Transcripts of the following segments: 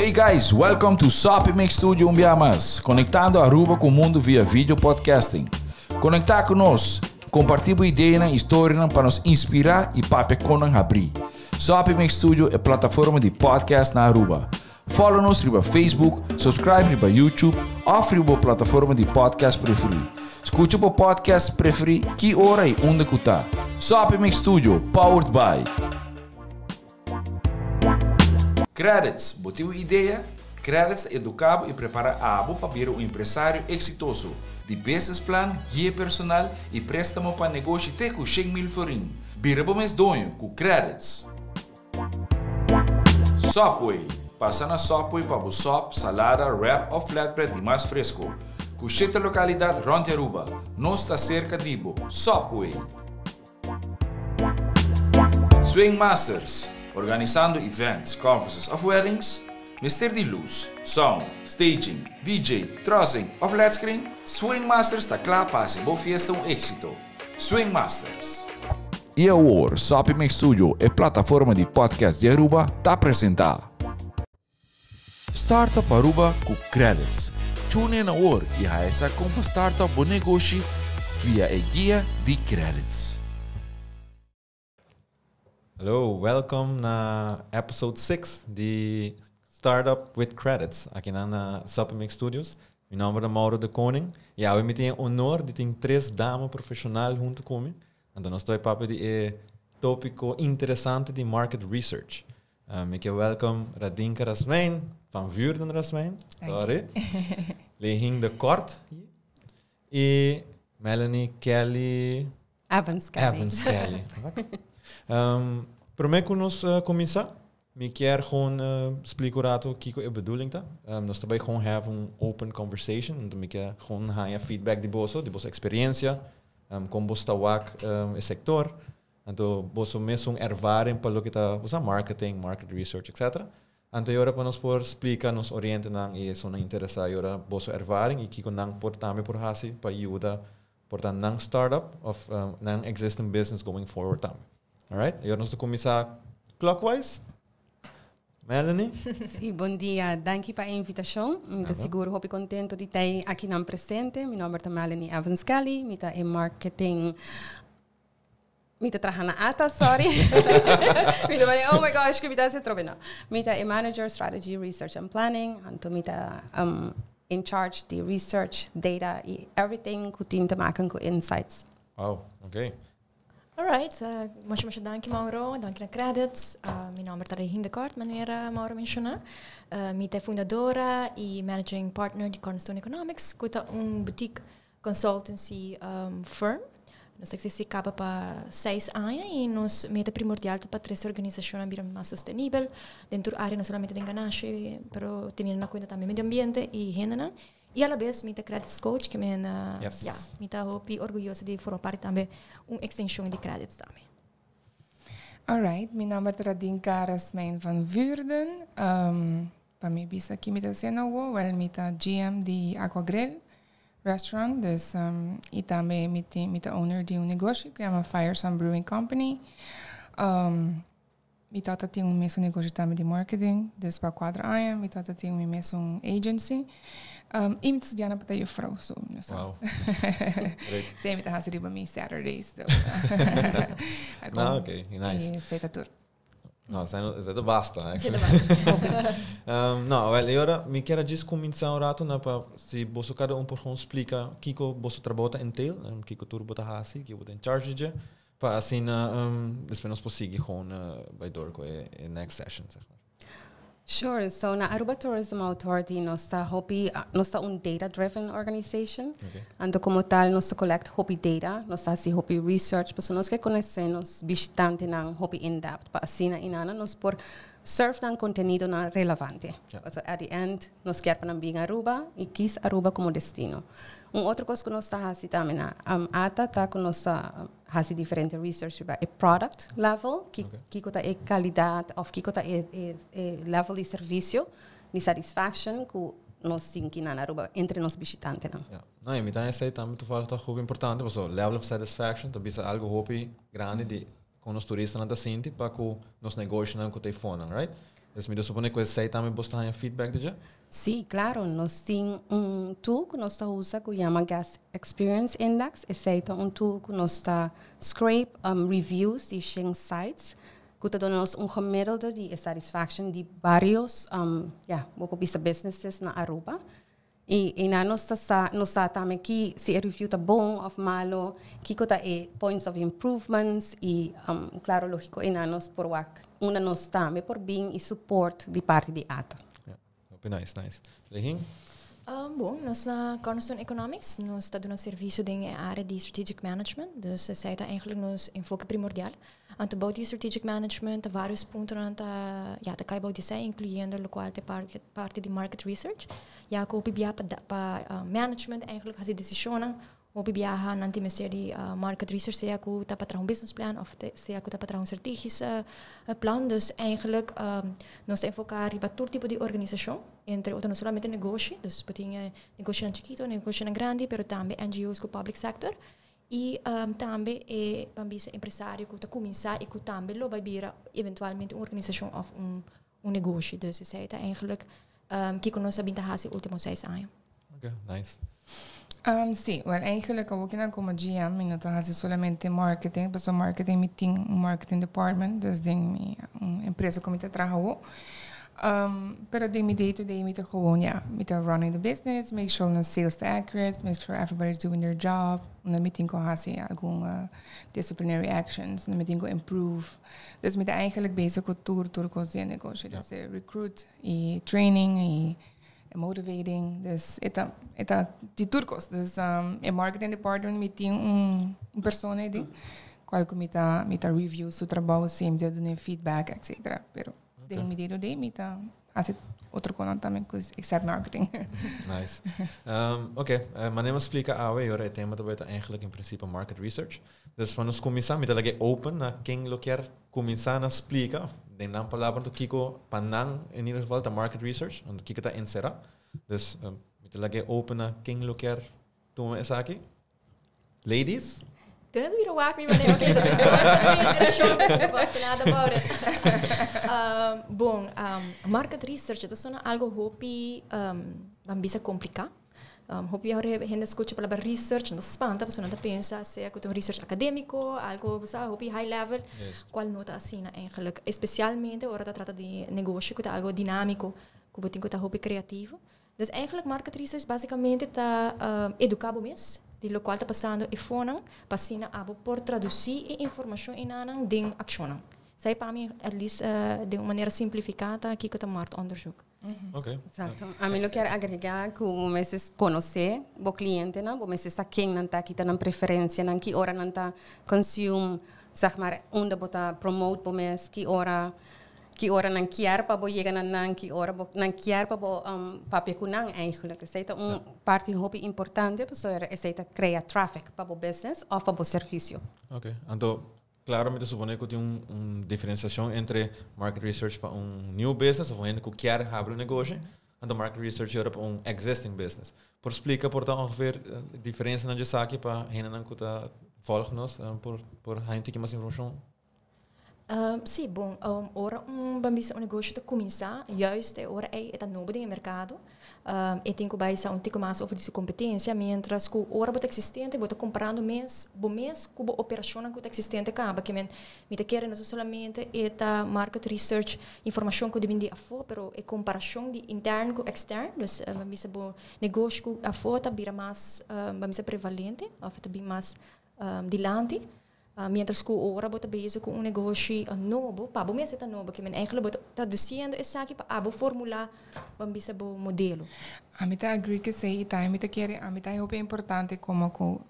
Hey guys, welcome to Soppy Mix Studio un bia mas, conectando Aruba cu mundo via video podcasting. Conecta cu nos, comparti bo ideanan y storianan pa nos inspira y papia con nan habri. Soppy Mix Studio e plataforma di podcast na Aruba. Follow nos riba Facebook, subscribe riba YouTube of riba bo plataforma di podcast preferi. Scucha bo podcast preferi ki ora y unda cu ta. Soppy Mix Studio, powered by. Credits, bo tin un idea? Credits ta educa bo y prepara abo pa bira un empresario exitoso. Di business plan, guia personal y prestamo pa negoshi te cu 100,000 florin. Bira bo mes doño cu Credits. Subway, pasa na Subway pa bo sop, salada, wrap of flatbread di mas fresco. Cu shete localidad rond di Aruba. Nos ta cerca di bo. Subway! Swing Masters, organisando events, conferences of weddings? Mester di luz, sound, staging, DJ, trussing of led screen? Swing Masters ta cla pa haci bo fiesta un exito. Swing Masters. Y awor, Soppy Mix Studio, e plataforma di podcast di Aruba, ta presenta. Startup Aruba cu Credits. Tune in awor y haya sa con pa startup bo negoshi via e guia di Credits. Hello, welcome na episode 6 di Startup with Credits, aki na Soppy Mix Studios. Mi nomber ta Mauro de Koning y awe mi tin e honor di tin tres dama profesional hunto cu mi. Anto nos ta papia di e topico interesante di market research. Mi kier welcome Radinka Rasmijn, van Vuurden Rasmijn, sorry. Lehin de Kort y Melanie Kelly Evans Kelly. Evans Kelly. Prome cu nos cuminsa, mi kier gewoon splica un rato kico e bedoeling ta. Nos ta bay gewoon have un open conversation, anto mi kier gewoon haya feedback di boso, di boso experiencia, con boso ta wak e sector, anto boso mesun ervaring pa loke ta usa marketing, market research, etc. Anto y ora pa nos por splica nos orientenan y esunnan interesa y ora boso ervaring y kico nan por tambe por haci pa yuda por ta nan startup of nan existing business going forward tambe. Alright? Y ora nos ta cuminsa clockwise. Melanie? Si, bon dia. Danki pa e invitacion. Mi ta sigur hopi contento di ta aki nan presente. Mi nomber ta Melanie Evans Kelly. Mi ta e marketing. Mi ta traha na ATA, sorry. Mi ta oh my gosh, cu mi ta haci trobe. No. Mi ta e manager strategy, research and planning. Anto mi ta in charge di research, data y everything cu tin te maken cu insights. Wow, okay. Alright, masha masha danki, Mauro, danki na Credits. Mi nomber ta Regine de Kort, manera Mauro menciona. Mi ta fundadora y managing partner di Cornerstone Economics, cu ta un boutique consultancy firm. Nos ta existi caba pa 6 aña y nos meta primordial ta pa trece organisacion bira mas sostenibel den tur area, no solamente den ganashi, pero teniendo na cuenta tambe medio ambiente y hendenan. Y a la vez mi ta Credits coach, cu mi ja, mi ta hopi orguyoso di forma parti tambe un extension di Credits tambe. Alright, mi nomber ta Radinka Rasmijn van Vuurden. Pa mi bisa aki mi ta haciendo, well, mi ta GM di Aqua Grill Restaurant, dus y tambe mi ta owner di un negoshi cu yama Fire Brewing Company. Mi tata tin un mesun negoshi tambe di marketing, dus pa 4 aña mi tata tin un mesun agency. Y mi ta studiando pa juffrouw, so no sa. Si, mi ta haci riba mi Saturdays. So. No, okay, nice. Esey ta tur. No, esey ta basta, actually. No, well, y ora mi kier djis cuminsa un rato na pa si boso cada un por gewoon splica kico boso trabou ta entail, kico tur bo ta haci, kico bo ta in charge di, pa asina despues nos por sigui gewoon bay door cu e next session, zeg maar. Sure. So na Aruba Tourism Authority nos ta hopi, nos ta un data-driven organization. Anto como tal nos ta collect hopi data, nos ta haci hopi research, paso nos kier conoce nos bishitantenan hopi in-depth, pa asina inana nos por serve nan contenidonan relevante. So at the end nos kier pa nan bin Aruba y kies Aruba como destino. Un otro cos cu nos ta haci tambe na ATA ta cu nos ta haci diferente research riba e product level, kico ta e calidad of kico ta e level di servicio, di satisfaction cu nos tin na Aruba entre nos bishitantenan. Ja. No, y mi tambe esey tambe toevallig toch hopi importante, paso level of satisfaction ta bisa algo hopi grandi di con nos turistanan ta sinti pa cu nos negoshinan cu ta eifonan, right? Dus mi ta supone cu esey tambe bo ta haya feedback di dje? Si, claro. Nos tin un tool cu nos ta usa cu yama Guest Experience Index. Esey ta un tool cu nos ta scrape reviews di 100 sites, cu ta duna nos un gemiddelde di satisfaction di varios ja, bo por bisa businesses na Aruba. Y na nos ta nos sa tambe ki si e review ta bon of malo, kico ta e points of improvements y claro, logico, y na nos por wak unda nos tambe por bin y support di parti di ATA. Ja, hopi nice, nice. Lehin? Bon, nos na Cornerstone Economics, nos ta duna servicio den area di strategic management, dus esey ta eigenlijk nos enfoke primordial. Anto bou di strategic management, varios punto ta, ja, ta cay bou di esey, incluyendo locual ta parti di market research. Ja, cu biaha pa management eigenlijk haci decision, hopi biaha nan tin mester di market research, sea cu ta pa un business plan of sea cu ta pa un strategisch plan. Dus eigenlijk nos ta enfoca riba tur tipo di organisacion, entre otro no solamente negoshi, dus por tin negoshi chikito, negoshi grandi, pero tambe NGOs cu public sector. Y tambe e ban bisa empresario cu ta cuminsa y cu tambe lo bay bira eventualmente un organisacion of un negoshi. Dus esey ta eigenlijk cu nos a bin ta haci ultimo 6 aña. Ok, nice. Si, well, eigenlijk ook na como GM, mi no ta haci solamente marketing, paso marketing mi tin un marketing department, dus den mi un empresa cu mi ta traha. Pero den mi day to day mi ta gewoon, ja, mi ta running the business, make sure the sales are accurate, make sure everybody's doing their job. No mi tin cu haci algun disciplinary actions, no mi tin cu improve. Dus mi ta eigenlijk bezig cu tur cos di negoshi. Dus recruit y training y motivating. Dus e ta di tur cos. Dus e marketing department mi tin un persona di cual cu mi ta review su trabou semper, duna feedback, etc. Pero den mi day to day mi ta haci otro cos tambe, except marketing. Nice. Ok, maar neem splica awe, ora e tema tambe ta eigenlijk in principe market research. Dus pa nos cuminsa, mi ta lag'e open na ken lo kier cuminsa na splica, den nan palabra anto kiko pa nan in ieder geval ta market research, anto kiko ta encera. Dus mi ta lag'e open na ken lo kier tuma esaki. Ladies? Toen heb je wak mi maneira, ok, nada about it. Bon, market research, dat is algo hopi, ban bisa complica. Hopi ora hende scucha palabra research, nan spanta, pasobra nan ta pensa sea cu un research academico, algo sa, hopi high level, cual no ta asina eigenlijk. Especialmente ora ta trata di negoshi, cu ta algo dinamico, cu tin cu ta hopi creativo. Dus eigenlijk market research basicamente ta educa bo mes di locual ta pasando eyfonan, pa asina abo por traduci e informacion eynan den accion. Esey pa mi, at least di un manera simplifica, kico ta marktonderzoek. Exacto. Ami lo kier agrega cu bo mester conoce e cliente, no? Bo mester sa ken nan ta, ki ta nan preferencia, nan ki ora nan ta consume, zeg maar, unda bo ta promote bo mes, ki ora nan kier pa bo yega na nan, ki ora bo nan kier pa bo papia cu nan eigenlijk. Esey ta un parti hopi importante, pasobra esey ta crea traffic pa bo business of pa bo servicio. Ok. Anto, claro, mi ta supone cu tin un diferenciacion entre market research pa un new business of un cu kier habri un negoshi, anto market research ora pa un existing business. Por splica por ta ongeveer diferencia nan esaki pa hendenan cu ta volg nos por haya mas informacion? Si, bon, ora un ban bisa un negoshi ta cuminsa, juist e ora e ta nobo den mercado, e tin cu bay un tico mas over di su competencia, mientras cu ora bo ta existente, bo ta comparando mes, bo mes cu bo operacion cu ta existente caba, kiermen mi ta kere no solamente e ta market research, informacion cu ta bin di afo, pero e comparacion di interno cu externo, dus ban bisa bo negoshi cu afo ta bira mas, ban bisa prevalente, of ta bin mas dilanti. Mientras cu ora bo ta bezig cu un negoshi nobo, pa bo mes ta nobo, kiermen eigenlijk bo ta traduciendo esaki pa abo formula, ban bisa bo modelo. Ami ta agree cu esey ta, ami ta kere, ami ta hopi importante como cu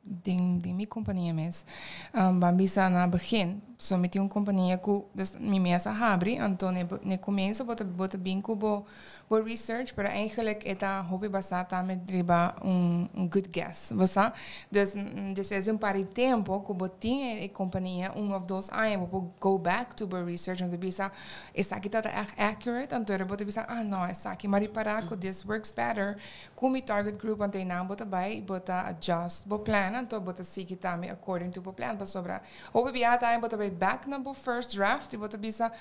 den mi compania mes. Ban bisa na begin, so mi tin un compania cu dus mi mes a habri, anto ne comienzo bo ta bin cu bo research, pero eigenlijk e ta hopi basa tambe riba un good guess, bo sa? Dus despues un par di tempo cu bo tin e compania 1 of 2 aña, bo go back to bo research anto bisa esaki ta echt accurate, anto bo ta bisa, ah no, esaki m'a ripara cu this works better cu mi target group, anto nan bo ta bay bo ta adjust bo plan, anto bo ta sigui tambe according to bo plan, pasobra hopi bia time bo ta bay. bay back na bo first draft y bo ta bisa,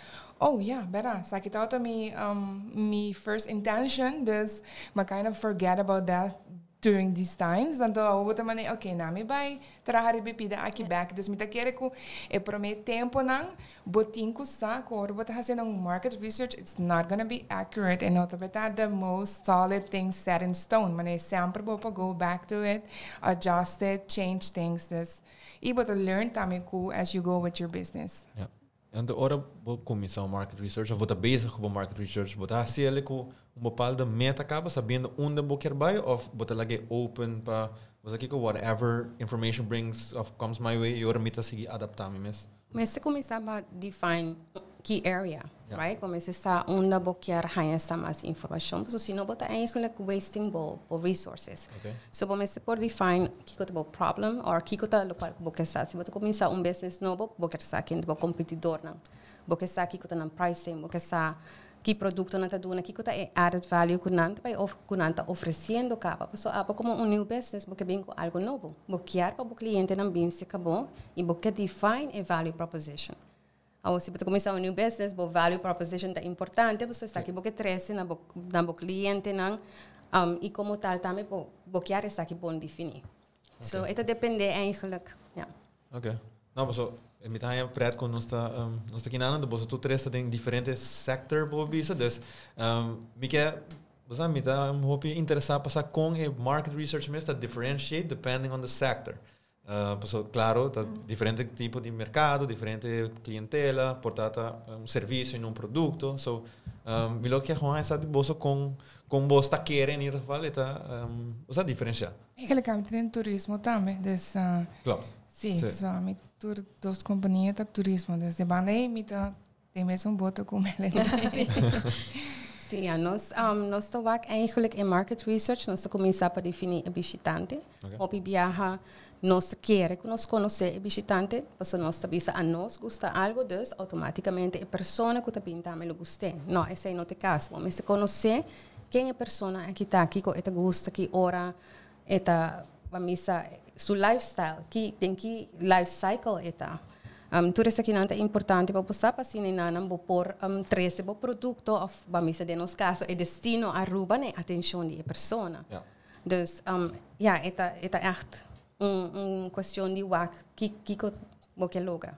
"Oh yeah, bera, esaki tabata mi first intention," dus m'a kind of forget about that during these times. Anto bo ta mane, "Okay, na mi bay traha riba pida aki back." Dus mi ta kere cu e prome tempo nan bo tin cu sa cu ora bo ta haciendo un market research, it's not gonna be accurate and not ta the most solid thing set in stone. Mane semper bo por go back to it, adjust it, change things. Dus y bo ta learn tambe cu as you go with your business. Ja. En ora bo cuminsa un market research, of bo ta bezig cu market research, bo ta haci cu un bepaalde meta caba, sabiendo unda bo kier bay, of bo ta lag'e open pa bo aki cu whatever information brings of comes my way, y ora mi ta sigui adapta mi mes? Mester cuminsa pa define key area, right? Cuminsa sa unda bo kier haya mas informacion, so si no bo ta eigenlijk wasting bo resources. So bo mester por define kico ta bo problem or kico ta loke bo kier sa. Si bo cuminsa un business nobo, bo kier sa ken ta bo competidor nan. Bo kier sa kico ta nan pricing, bo kier sa ki producto nan ta duna, kico ta e added value cu nan ta bay of cu nan ta ofreciendo caba. So abo como un new business, bo kier bin cu algo nobo. Bo kier pa bo cliente nan bin serca bo y bo kier define a value proposition. Of si bo cuminsa un new business, bo value proposition ta importante, bo sa cu bo kier trece na bo cliente nan y como tal tambe bo kier esaki bon defini. So, e ta depende eigenlijk, ja. Ok. No, so, mi ta haya pret cu nos ta aki na bo tur tres ta den diferente sector, bo bisa, dus mi kier, bo mi ta un hopi interesa pa sa con e market research mes ta differentiate depending on the sector. So, claro, ta diferente tipo di mercado, diferente clientela, por ta un servicio y un producto. So, mi lo kier gewoon sa bo con bo ta kere in ieder geval, ta bo diferencia. Eigenlijk ami den turismo tambe, dus Si, so ami tur dos compania ta turismo, dus di banda ey mi ta den mesun boto cu Melanie. Si, ja, nos ta wak eigenlijk in market research, nos ta cuminsa pa defini e bishitante. Hopi biaha, nos kier cu nos conoce e bishitante, paso nos ta bisa anos gusta algo, dus automaticamente e persona cu ta bin tambe lo gusta. No, esey no ta e caso. Mas conoce ken e persona aki ta, kico e ta gusta, ki ora e ta, ban bisa, su lifestyle, ki den ki life cycle e ta. Tur esaki nan ta importante pa bo pa asina nan bo por trece bo producto of, ban bisa, den nos caso, e destino Aruba na atencion di persona. Dus ja, e ta echt un cuestion di wak kico bo kier logra.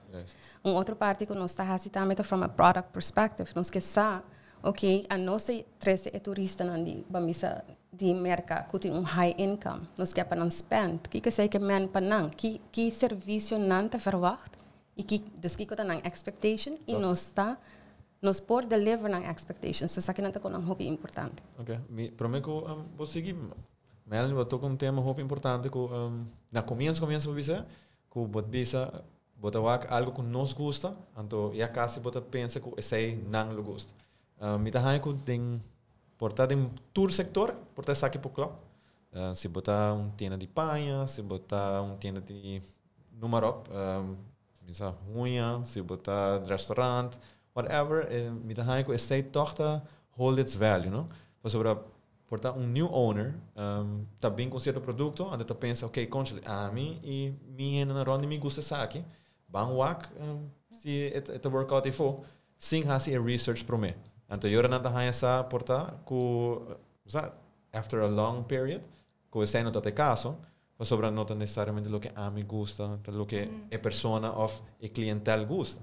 Un otro parti cu nos ta haci tambe ta from a product perspective. Nos kier sa, ok, anos trece e turista nan di, ban bisa, di Merca, cu tin un high income. Nos kier pa nan spend. Kico esey kiermen pa nan? Ki servicio nan ta verwacht? Y ki, dus kico ta nan expectation? Y nos por deliver nan expectation. So esaki nan ta cos hopi importante. Ok. Mi prome cu bo sigui, Melanie, bo toca un tema hopi importante cu na comienso bisa cu bo bisa bo ta wak algo cu nos gusta, anto ya casi bo ta pensa cu esey nan lo gusta. Mi ta haya cu den por ta den tur sector, por ta esaki por klop. Si bo ta un tienda di paña, si bo ta un tienda di noem maar op, bisa huña, si bo ta restaurant, whatever, mi ta haya cu esey toch ta hold its value, no? Pasobra por ta un new owner, ta bin cu cierto producto, anto ta pensa, "Ok, conchale, ami y mi hende na rond mi gusta esaki, ban wak si e ta work out efo," sin hasi e research prome. Anto ora nan ta haya sa por ta cu, sa, after a long period, cu esey no ta e caso, pasobra no ta necesariamente loke ami gusta, ta loke e persona of e clientela gusta.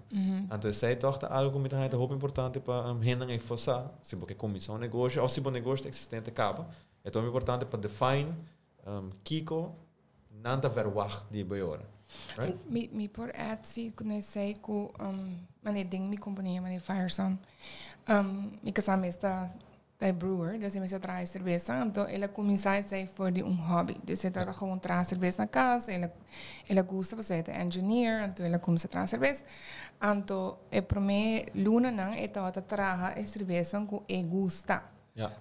Anto esey toch ta algo cu mi ta haya hopi importante pa hende ey sa, si bo cuminsa un negoshi of si bo negoshi existente caba, e ta importante pa define kico nan ta verwacht di bo ora. Right? Mi por add si cu esey cu mane den mi compania, mane Firesun. Mi casa mes ta brewer, dus e ta traha cerbes. Anto el a cuminsa esey for di un hobby. Dus e ta gewoon traha cerbes na cas, el a gusta, pasobra e ta engineer, anto el a cuminsa traha cerbes. Anto e prome luna nan e ta traha e cerbes cu e gusta.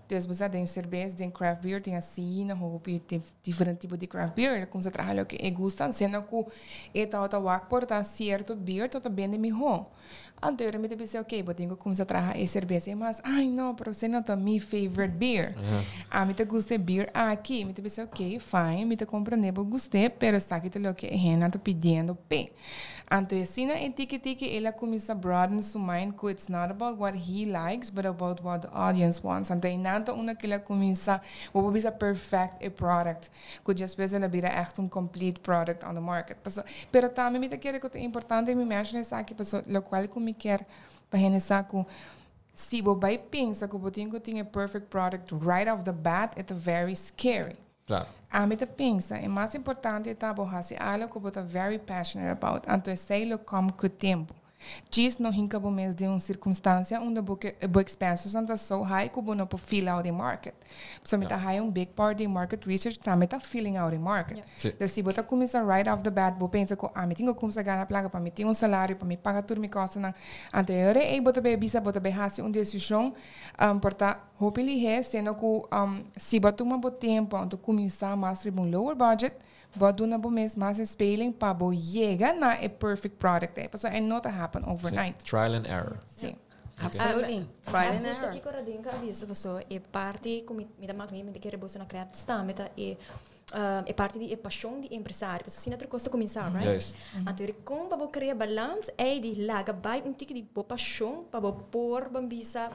Dus bo den cerbes, den craft beer, tin asina, hopi diferente tipo di craft beer, el a cuminsa traha loke e gusta, siendo cu e ta wak por ta cierto beer, ta bende miho. Anto mi ta bisa, "Ok, bo tin cu cuminsa traha e cerbes e mas." "Ay no, pero esey no ta mi favorite beer. Ami ta gusta e beer aki." Mi ta bisa, "Ok, fine, mi ta comprende bo gusta, pero esaki ta loke e hende ta pidiendo pe." Anto asina e tiki tiki el a cuminsa broaden su mind cu it's not about what he likes, but about what the audience wants. Anto e ta unda cu el a cuminsa, bo bisa, perfect e product. Cu despues el a bira echt un complete product on the market. Paso, pero tambe mi ta kere cu ta importante mi mention esaki, paso locual cu mi kier pa hende sa cu si bo bay pensa cu bo tin cu tin a perfect product right off the bat, it's very scary. Ami ta pensa, e mas importante ta bo hasi algo cu bo ta very passionate about. Anto esey lo come cu tempo. Djis no hinca bo mes den un circunstancia unda bo bo expenses ta so high cu bo no por feel out the market. So mi ta haya un big part di market research tambe ta feeling out the market. Dus si bo ta cuminsa right off the bat, bo pensa cu ah, mi tin cu cuminsa gana placa pa mi tin un salario, pa mi paga tur mi costonan. Anto ey bo ta bay bisa, bo ta bay hasi un decision por ta hopi lihe, siendo cu si bo tuma bo tempo anto cuminsa mas riba un lower budget, bo duna bo mes mas speling pa bo yega na e perfect product. So e no ta happen overnight. Trial and error. Si. Absolutely. Trial and error. Aki Radinka a bisa paso e parti cu mi ta mak mi mi kere boso na credits tambe ta e parti di e pasion di empresario. Paso asina tur cos ta cuminsa, right? Anto e con pa bo crea balance e di laga bay un tiki di bo pasion pa bo por ban bisa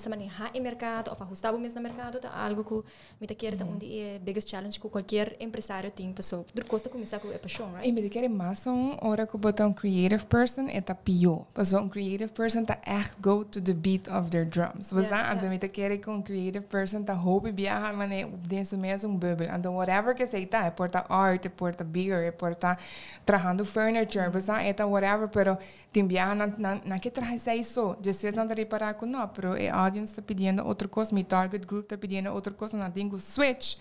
maneha e mercado of ahusta bo mes na mercado ta algo cu mi ta kere ta un di e biggest challenge cu cualkier empresario tin, paso tur cos ta cuminsa cu e pasion, right? Y mi kere mas un ora cu bo ta un creative person e ta pio. Paso un creative person ta echt go to the beat of their drums. Bo sa, anto mi ta kere cu un creative person ta hopi biaha mane den su mes un bubbel. Anto whatever cu esey ta, e por ta art, e por ta beer, e por ta trahando furniture, bo sa, e ta whatever, pero tin biaha nan kier traha esey so. Despues nan ta ripara cu no, pero e audience ta pidiendo otro cos, mi target group ta pidiendo otro cos, nan tin cu switch.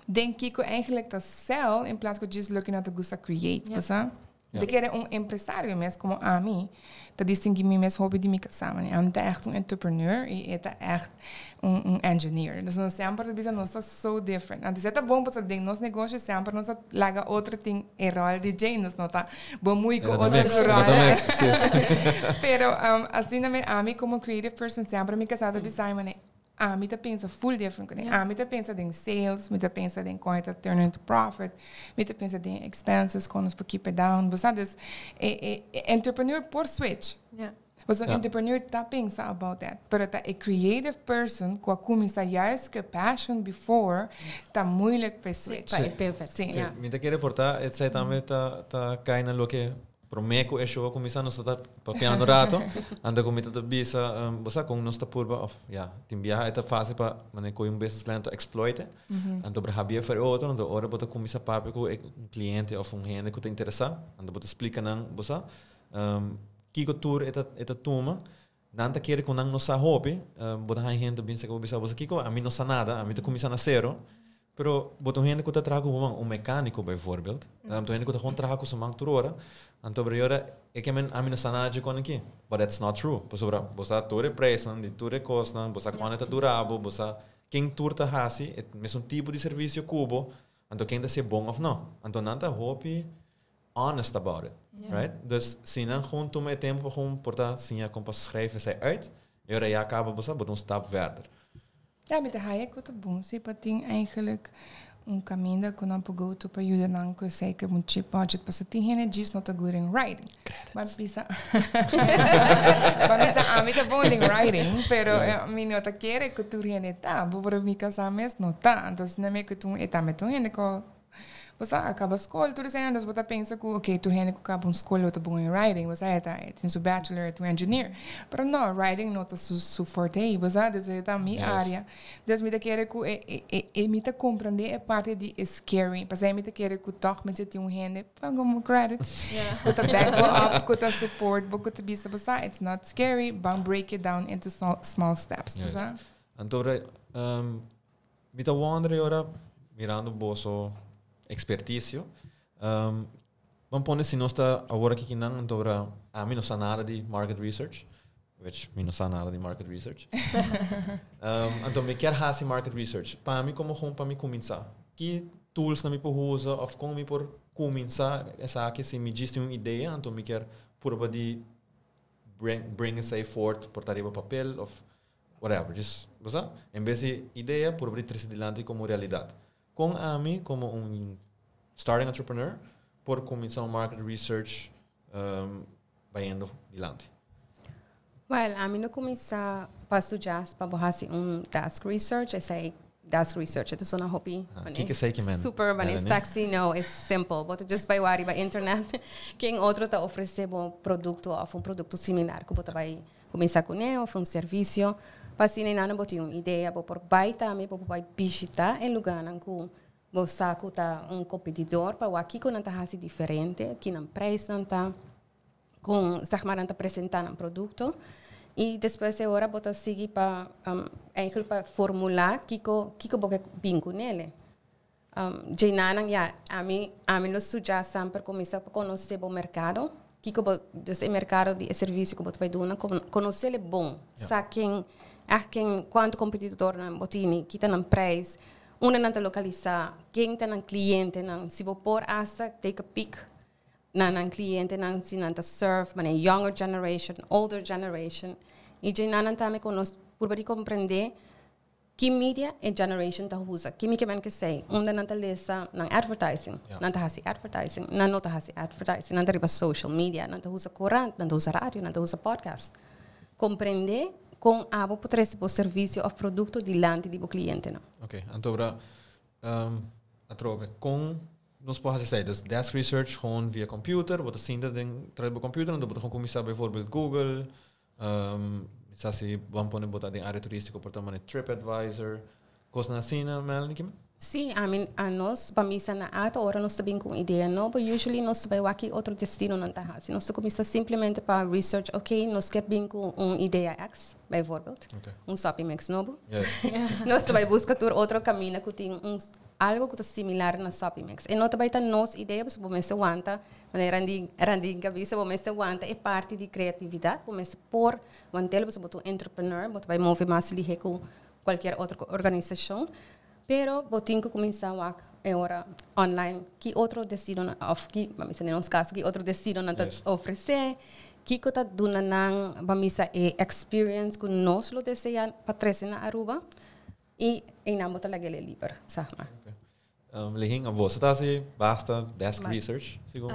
Den kico eigenlijk ta sell in plaats cu just loke nan ta gusta create, bo sa? Mi kere un empresario mes como ami, ta distingui mi mes hopi di mi casa, man. Ami ta echt un entrepreneur y e ta echt un engineer. Dus nos semper ta bisa nos ta so different. Anto ta bon pa den nos negoshi semper nos laga otro tin e rol di Jane, nos no ta bon muy cu otro mix, su rol. Ta mix, si. Pero asina ami como creative person semper mi casa ta bisa, man, ami ta pensa full different cu Ami ta pensa den sales, mi ta pensa den con ta turn into profit, mi ta pensa den expenses, con nos por keep it down. Bo sa, dus e entrepreneur por switch. Mas un entrepreneur ta pensa about that. Pero ta a creative person cu a cuminsa juist cu passion before, ta moeilijk pa switch. Pa e pivot. Mi ta kere por ta, esey tambe ta cay na loke prome cu e show cuminsa nos ta papiando rato, anto cu mi ta bisa, bo sa con nos ta purba of ja, tin biaha e ta facil pa mane coy un business plan to exploit, anto bra habia fer otro, anto ora bo ta cuminsa papia cu un cliente of un hende cu ta interesa, anto bo ta explica nan, bo sa, kiko tur e ta tuma, nan ta kere cu nan no sa hopi, bo ta hende bin sa cu bo bisa, "Bo sa kiko, ami no sa nada, ami ta cuminsa na zero." Pero bo ta un hende cu ta traha cu man, un mecanico bijvoorbeeld. Un hende cu ta gewoon traha cu su man tur ora. Anto ora e ke men ami no sa nada di con aki. But that's not true. Pasobra bo sa tur e prijsnan, di tur e cosnan, bo sa cuanto ta durabo, bo sa ken tur ta hasi, e mesun tipo di servicio cu bo, anto ken ta ser bon of no. Anto nan ta hopi honest about it. Right? Dus si nan gewoon tuma e tempo pa gewoon por ta siña con pa schrijven esey uit, e ora ya caba bo sa, bo ta un stap verder. Ja, mi ta haya cu ta bon. Si, pa tin eigenlijk un caminda cu nan por go to pa yuda nan cu zeker un cheap budget. Paso tin hende djis no ta good in writing. Ban bisa ami ta bon in writing, pero mi no ta kere cu tur hende ta. Bijvoorbeeld mi casa mes no ta. Anto na me cu tu eta me tu hende cu bo sa a caba school, tur esey, dus bo ta pensa cu okay, tur hende cu caba un school ta bon in writing, bo sa eta tin su bachelor, tu engineer. Pero no, writing no ta su forte, bo sa, dus e ta mi area. Dus mi ta kere cu e mi ta comprende e parte di e scary. Pasobra mi ta kere cu toch mi tin un hende pa como credit. Cu ta back bo up, cu ta support bo, cu ta bisa, bo sa, it's not scary, ban break it down into small, small steps, bo sa. Anto, mi ta wonder ora mirando boso experticio, ban pone si nos ta awor aki nan, anto ora ami no sa nada di market research, which mi no sa nada di market research. Anto mi kier hasi market research. Pa mi como gewoon pa mi cuminsa. Ki tools nan mi por usa of con mi por cuminsa esaki si mi djis tin un idea, anto mi kier purba di bring esey forth por ta riba papel of whatever. Just, bo en bes di idea, por trece dilanti como realidad. Con ami, como un starting entrepreneur, por cuminsa un market research bayendo dilanti? Well, ami no cuminsa pa studia pa haci un desk research. Esey desk research. E ta un hopi. Ah, kico esey kiermen? Super, but it's sexy. No, it's simple. Bo just bay riba internet. Ken otro ta ofrece un producto of un producto similar cu bo ta bay cuminsa cu ne of un servicio. Pa asina nan bo tin un idea, bo por bay tambe, bo por bay bishita e lugar nan cu bo sa cu ta un competidor pa wak kico nan ta haci diferente, ki nan prijs nan ta con, zeg maar, nan ta presenta un producto. Y despues e ora bo ta sigui pa eigenlijk pa formula kico bo bin cu ne. Djeinan, ja, ami lo suggest semper cuminsa pa conoce e mercado. Kico bo, dus e mercado di servicio cu bo bay duna, conoce bon. Sa ken, echt ken, cuanto competidor nan bo tin, ki ta nan prijs, unda nan ta localisa, ken ta nan cliente nan, si bo por hasta take a peek na nan cliente nan, si nan ta serve, maar een younger generation, older generation. Y djeinan tambe conoce, por comprende ki media e generation ta usa. Ki mi kiermen cu esey, unda nan ta lesa nan advertising, nan ta hasi advertising, nan no ta hasi advertising, nan ta riba social media, nan ta usa corant, nan ta usa radio, nan ta usa podcast. Comprende con abo por trece bo servicio of producto dilanti di bo cliente nan. Ok, anto ora atrobe con nos por haci, dus desk research gewoon via computer, bo ta sinta den tras di computer, anto bo ta cuminsa bijvoorbeeld Google, sa si ban pone bo ta den area turistico, por ta TripAdvisor, cos asina, Melanie, ki? Si, I mean, anos, pa mi na ATA, ora nos ta bin cu idea nobo, usually nos ta bay wak ki otro destino nan ta hasi. Nos cuminsa simplemente pa research, ok, nos kier bin cu un idea X, bijvoorbeeld. Un shopping mix nobo. Nos ta bay busca tur otro caminda cu tin un algo cu ta similar na shopping mix. E no ta bay ta nos idea, bo mester wanta, manera Randi cabeza, bo mester wanta e parti di creatividad, bo mester por want'e, bo ta un entrepreneur, bo ta bay move mas lihe cu cualkier otro organisacion. Pero bo tin cu cuminsa wak e ora online ki otro destino of ki, ban bisa, den nos caso, ki otro destino nan ta ofrece, kico ta duna nan, ban bisa, e experience cu nos lo desea pa trece na Aruba y einan bo ta lag'e liber, zeg maar. Okay. Lehin, bo ta haci basta desk research, segun?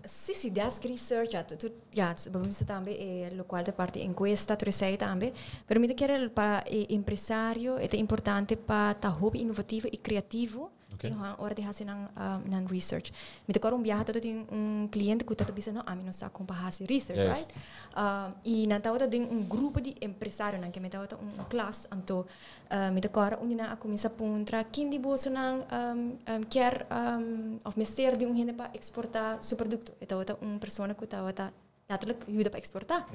Si, desk research, ja, tu, ja, ban bisa tambe, locual ta parti encuesta, tur esey tambe. Pero mi ta kere pa e empresario, ta importante pa ta hopi innovativo y creativo. E ora di haci nan research. Mi ta corda un biaha tin un cliente cu ta bisa: "No, ami no sa con pa haci research," right? Y nan tawata den un grupo di empresario nan, cu mi tawata un klas, anto mi ta corda un nan a cuminsa puntra: "Ken di boso nan kier of mester di un hende pa exporta su producto?" E tawata un persona cu tawata letterlijk yuda pa exporta.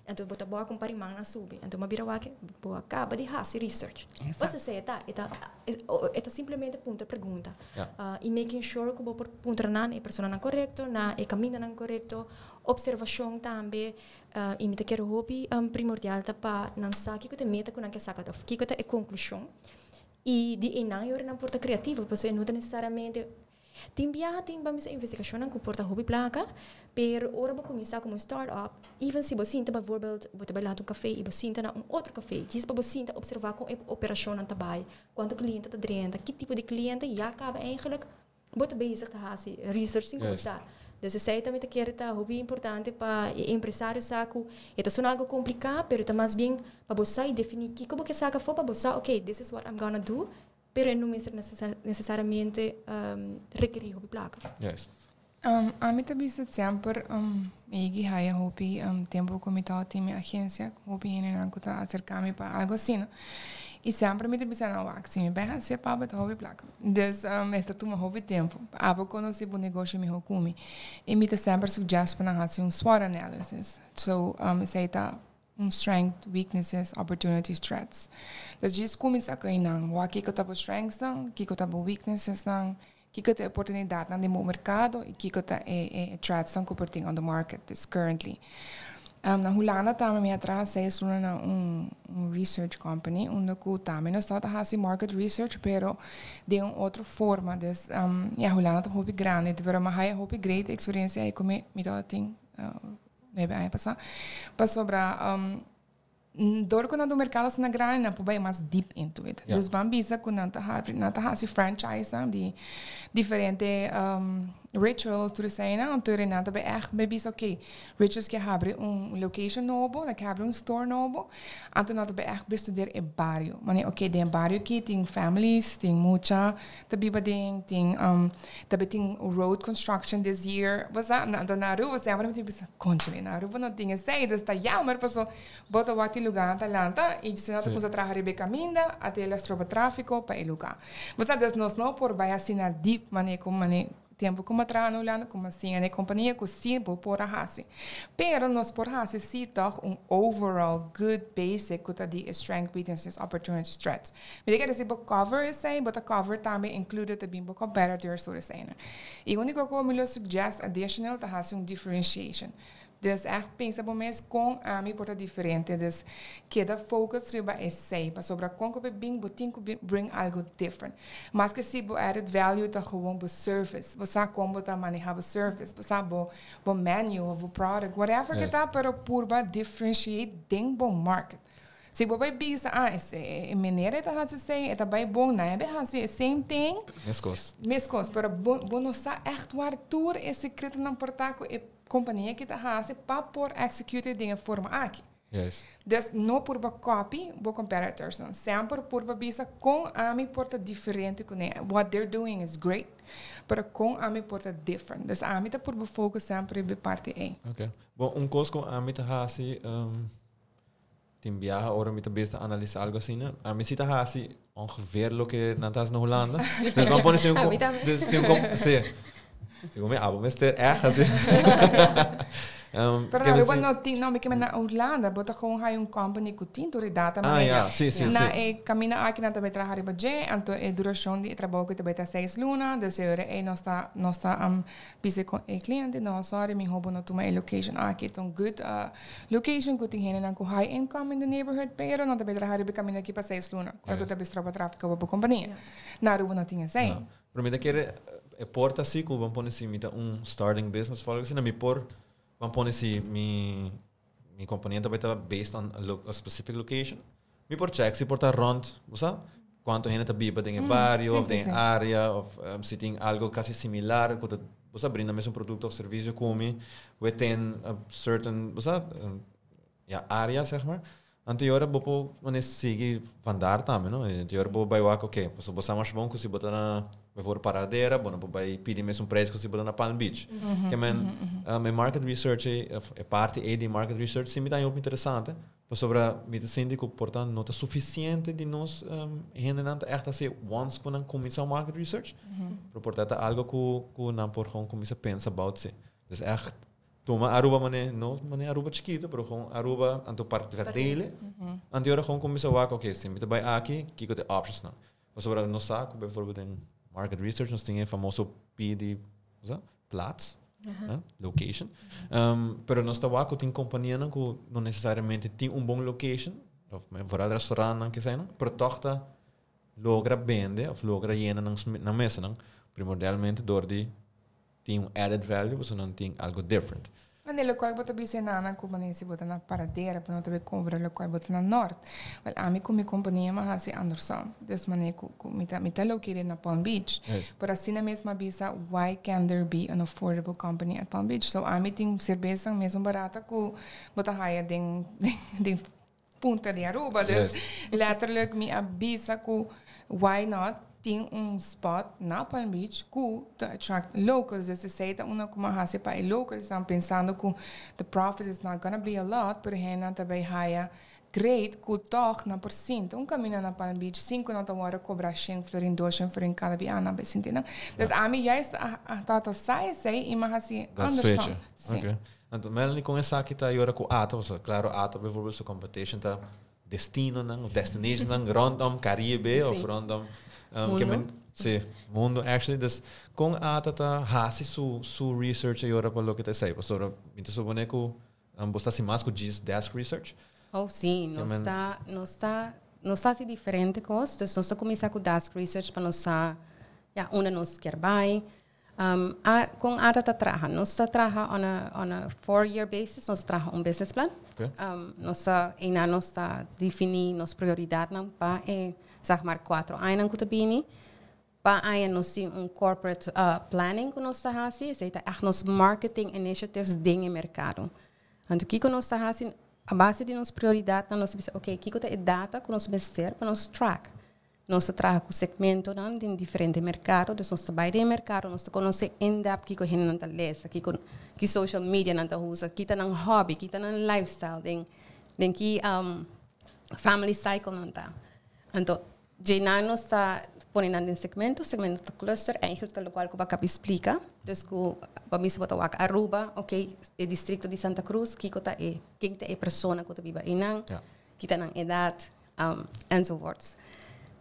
Anto bo ta wak un par di man a subi. Anto m'a bira wak: bo a caba di hasi research. Bo ta e ta simplemente puntra pregunta. Y making sure cu bo por puntra nan e persona nan corecto, na e camino nan corecto, observacion tambe, y mi ta kere hopi primordial ta pa nan sa kico ta e meta cu nan kier saca of kico ta e conclusion. Y di einan e nan por ta creativo, pasobra no ta necesariamente tin biaha tin ban bisa investigacion cu por ta hopi placa, pero ora bo cuminsa como start-up, even si bo sinta, bijvoorbeeld, bo ta bay un café y bo sinta na un otro café, djis pa bo sinta observa con e operacion nan ta bay, cuanto cliente ta drenta, ki tipo di cliente, ya caba eigenlijk bo ta bezig ta hasi research sin cuminsa. Dus esey tambe ta kere ta hopi importante pa e empresario sa cu e ta sona algo complica, pero ta mas bien pa bo sa defini kico bo kier saca afo, pa bo sa, "Okay, this is what I'm gonna do," pero no mester necesariamente requeri hopi placa. Ami ta bisa semper mi a haya hopi tempo cu mi tabatin mi agencia, hopi hende nan cu ta acerca mi pa algo asina. Y semper mi ta bisa nan: "Wak, si mi bay haci pa bo, ta hopi placa." Dus e ta tuma hopi tempo. Abo conoce bo negoshi miho cu mi. Y mi ta semper suggest pa nan haci un SWOT analysis. So esey ta un strength, weaknesses, opportunities, threats. Dus djis cuminsa cu nan, wak kico ta bo strengths nan, kico ta bo weaknesses nan, kico ta oportunidad nan den mercado y kico ta e threats nan cu por tin on the market this currently. Na Hulanda tambe mi a traha 6 luna na un research company, unda cu tambe nos tabata hasi market research, pero di un otro forma. Dus ja, Hulanda ta hopi grandi, pero m'a haya hopi great experiencia y cu mi tin 9 aña pasa. Pasobra dor cu nan e mercado asina grandi, nan por bay mas deep into it. Dus ban bisa cu nan ta hasi franchise nan di diferente rituals tur esey nan, anto nan ta bay echt bay bisa, ok, Rituals kier habri un location nobo, nan kier habri un store nobo, anto nan ta bay echt bestudeer e bario. Maar ok, den bario aki tin families, tin mucha, ta biba den, tin tambe tin road construction this year. Bo sa, na na Aruba, semper mi ta bisa, conchale, na Aruba no tin esey, dus ta jammer, paso bo ta wak e lugar ta lanta y si nan ta cuminsa traha riba e caminda, ate el a stroba trafico pa e lugar. Bo sa, dus nos no por bay asina deep, mane cu mane tempo cu mi a traha na Hulanda, como asina e compania cu si bo por a hasi. Pero nos por hasi si toch un overall good basic cu ta di strength, weaknesses, opportunities, threats. Mi kier si bo cover esey, bo ta cover tambe included tambe bo competitors tur esey. E unico cu mi lo suggest additional ta hasi un differentiation. Dus echt pensa bo mes con ami por ta diferente. Dus keda focus riba esey. Pasobra con cu bin bo tin cu bring algo different. Mas cu si bo added value ta gewoon bo service. Bo sa con bo ta maneha bo service. Bo sa bo menu of bo product, whatever cu ta, pero purba differentiate den bo market. Si bo bay bisa, ah, e manera ta hasi esey, e ta bay bon, nan e bay hasi same thing. Mescos. Mescos, pero bo no sa echt waar tur e secreto nan por ta cu e compania cu ta hasi pa por execute den forma aki. Dus no purba copy bo competitors nan. Semper purba bisa con ami por ta diferente cu ne. What they're doing is great, pero con ami por ta different. Dus ami ta purba focus semper riba parti ey. Ok. Bon, un cos cu ami ta hasi, tin biaha ora mi ta besta analisa algo asina, ne? Ami si ta hasi ongeveer loke nan ta hasi na Hulanda. Dus ban pone si un Ami tambe. Dus si un si. Si come abo mester echt asina. Pero na Aruba no tin, no, mi kiermen na Hulanda, bo ta gewoon haya un company cu tin tur e data. Ah, ja, si. Na e camina aki nan tambe traha riba dje, anto e duracion di e trabou cu tambe ta 6 luna, dus e ora e nos ta bisa cu e cliente, no, sorry, mi hobo no tuma e location aki, ta un good location cu tin hende nan cu high income in the neighborhood, pero nan tambe traha riba e camina aki pa 6 luna, cual cu tambe stroba trafico pa bo compania. Na Aruba no tin esey. No. Pero mi ta kere e por ta asina cu ban pone si mi ta un starting business of algo asina, mi por ban pone si mi compania tambe ta based on a specific location. Mi por check si por ta rond, bo sa? Cuanto hende ta biba den e bario of den area of si tin algo casi similar cu ta, bo sa, brinda mesun producto of servicio cu mi within a certain, bo sa, ja, area, zeg maar. Anto ora bo por mane sigui vandaar tambe, no? Anto ora bo bay wak, ok, so bo sa mas bon cu si bo ta na bijvoorbeeld Paradera, bo no por bay pidi mesun prijs cu si bo ta na Palm Beach. Kiermen, e market research, of e parti ey di market research, si mi ta hopi interesante, pasobra mi ta sinti cu por ta no ta suficiente di nos hendenan ta echt hasi once cu nan cuminsa market research, pero por ta ta algo cu nan por gewoon cuminsa pensa about si. Dus echt tuma Aruba mane, no mane Aruba chikito, pero gewoon Aruba anto part verdelen. Anto ora gewoon cuminsa wak, ok, si mi ta bay aki, kiko te options nan. Pasobra nos sa cu bijvoorbeeld in market research nos tin e famoso P di, sa, plaats, location. Pero nos ta wak cu tin compania nan cu no necesariamente tin un bon location, of vooral restaurant nan que zijn, pero toch ta logra bende of logra yena nan mesa nan, primordialmente door di tin un added value, so nan tin algo different. Maar nee, locual bo ta bisa na compania si bo ta na Paradera, pero no ta bay cobra locual bo ta na Noord. Wel, ami cu mi compania m'a hasi andersom. Dus mane cu mi ta located na Palm Beach. Pero asina mes m'a bisa, why can there be an affordable company at Palm Beach? So ami tin cerbesa mes barata cu bo ta haya den punta di Aruba. Dus letterlijk mi a bisa cu why not tin un spot na Palm Beach cu to attract locals. Dus esey ta un cu m'a hasi pa e locals stan pensando cu the profit is not gonna be a lot, pero hen ta bay haya great cu toch na por sinta un camino na Palm Beach, cinco na hora cobra 100 florin, 200 florin cada dia na sinti na. Dus ami juist a tata sai sei e m'a hasi Dat andersom. switch. Si. Ok. Anto, Melanie, con esaki ta ora cu ATA, so, claro, ATA bijvoorbeeld su competition ta destino nan, of destination nan rondom Caribe of rondom Mundo. Kiermen, si, mundo actually. Dus con ATA ta hasi su research e ora pa loke ta esey. Pasobra mi ta supone cu bo ta hasi mas cu just desk research. Oh, si, nos ta hasi diferente cos. Dus nos ta cuminsa cu desk research pa nos sa, ja, unda nos kier bay. Con ATA ta traha? Nos ta traha on a 4-year basis, nos ta traha un business plan. Nos ta, y nos ta defini nos prioridad pa, zeg maar, 4 aña cu ta bini. Pa aña nos tin un corporate planning cu nos ta haci, esey ta echt nos marketing initiatives den e mercado. Anto, kico nos ta haci? A base di nos prioridad, nos ta bisa, ok, kico ta e data cu nos mester pa nos track. Nos ta traha cu segmento dan di diferente mercado, dus nos ta bay den mercado, nos ta conoce in depth kico hende nan ta lesa, kico ki social media nan ta usa, kico ta nan hobby, kico ta nan lifestyle, den ki family cycle nan ta. Anto, djey nos ta pone nan den segmento, segmento ta cluster, eigenlijk ta locual cu bo a caba explica. Dus cu pa mi bo ta wak Aruba, ok, e distrito di Santa Cruz, kico ta e, ken ta e persona cu ta biba eynan, kico ta nan edad, enzovoorts.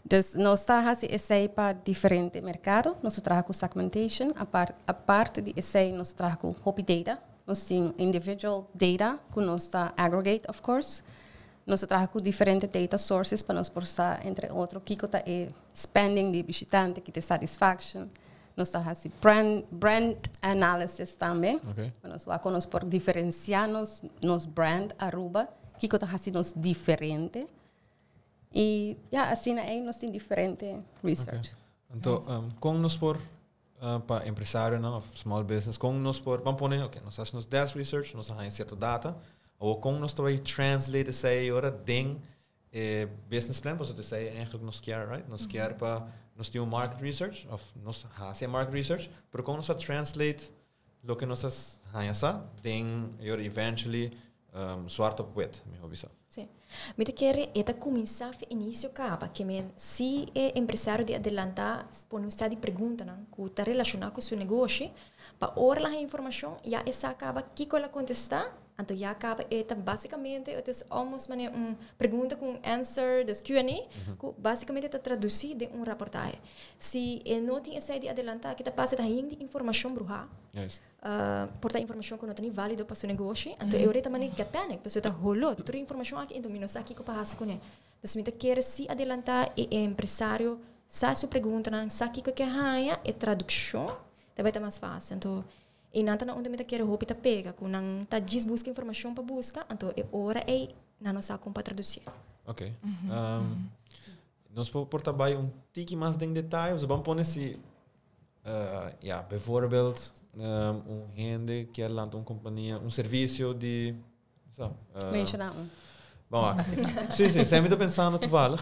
Dus nos ta haci esey pa diferente mercado, nos ta traha cu segmentation, aparte di esey nos ta traha cu hopi data, nos tin individual data cu nos ta aggregate, of course. Nos ta traha cu diferente data sources pa nos por sa, entre otro, kico ta e spending di bishitante, kico ta satisfaction. Nos ta haci brand analysis tambe. Pa nos wak nos por diferencia nos brand Aruba, kico ta haci nos diferente. Y ja, asina ey nos tin diferente research. Anto, con nos por pa empresario, no, of small business, con nos por, ban pone, ok, nos haci nos desk research, nos haya cierto data, of con nos ta bay translate esey ora den business plan, pasobra esey eigenlijk nos kier, right? Nos kier pa nos tin un market research, of nos haci market research, pero con nos ta translate loke nos a haya sa, den ora eventually zwart op wit, mi bisa. Si. Mi ta kere e ta cuminsa for inicio caba, kiermen si e empresario di adelanta pone un set di pregunta nan, cu ta relaciona cu su negoshi, pa ora e informacion ya e sa caba kico el a contesta, anto ya caba e ta basicamente het is almost manera un pregunta cu un answer, dus Q&A, cu basicamente ta traduci den un reportahe. Si e no tin esey di adelanta, kico ta pasa ta hende informacion bruha. Por ta informacion cu no ta valido pa su negoshi, anto e ora mane get panic, pasobra ta holo, tur informacion aki, anto mi no sa kico pa haci cu ne. Dus mi ta kere si adelanta e empresario sa su pregunta nan, sa kico e haya, e traduccion, ta bay ta mas facil. Anto, e nan ta na unda mi ta kere hopi ta pega, cu nan ta djis busca informacion pa busca, anto e ora ey nan no sa con pa traduci. Ok. Nos por bay un tiki mas den detaye, dus ban pone si ja, bijvoorbeeld un hende kier lanta un compania, un servicio di zo, Menciona un. Bon, si, semper ta pensando toevallig.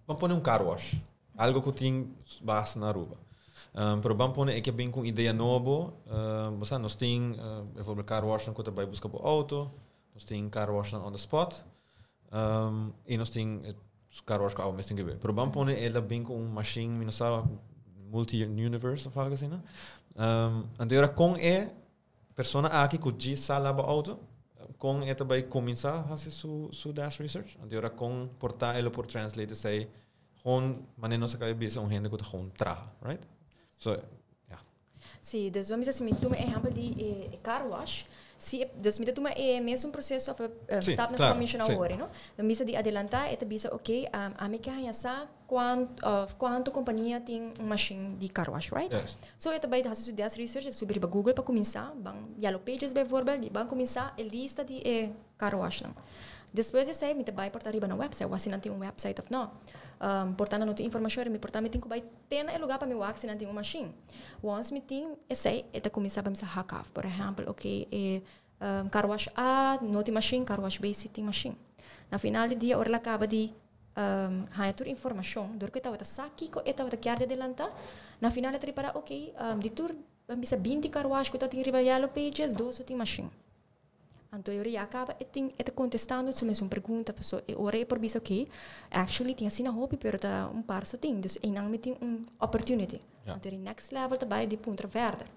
Ban pone un car wash. Algo cu tin base na Aruba. Pero ban pone e bin cu idea nobo. Bo nos tin bijvoorbeeld car wash cu ta bay busca bo auto. Nos tin car wash on the spot. Y nos tin car wash cu abo mes tin cu. Pero ban pone el a bin cu un machine, mi no sabi, multi-universe of algo asina, no? Anto ora con e persona aki cu djis sa laba auto, con e ta bay cuminsa haci su desk research. Anto ora con por ta e lo por translate esey gewoon manera nos a caba bisa un hende cu ta gewoon traha, right? So, yeah. Si, dus ban bisa mi tuma ehempel di car wash. Si, dus mi tuma e mesun proceso of stap na menciona awor, no? Dan bisa di adelanta e ta bisa, ok, ami kier haya sa cuanto compania tin un machine di car wash, right? Yes. So e ta bay haci su desk research, e subi riba Google pa cuminsa, ban Yellow Pages bijvoorbeeld, di ban cuminsa e lista di e car wash nan. Despues di esey, mi ta bay por ta riba na website, of si nan tin un website of no. Por ta nan no tin informacion, mi por ta mi tin cu bay te na e lugar pa mi wak si nan tin un machine. Once mi tin esey, e ta cuminsa pa mi sa hak af. Por ehempel, ok, e car wash A no tin machine, car wash B si tin machine. Na final di dia, ora el a caba di haya tur informacion, door cu e tabata sa kico e tabata kier di adelanta, na final e ta ripara, ok, di tur, ban bisa 20 car wash cu tin riba Yellow Pages, dos tin machine. Anto e ora caba e tin e ta contestando su mesun pregunta, paso e ora e por bisa, ok, actually tin asina hopi, pero ta un par so tin, dus eynan mi tin un opportunity. Anto e next level ta bay di puntra verder.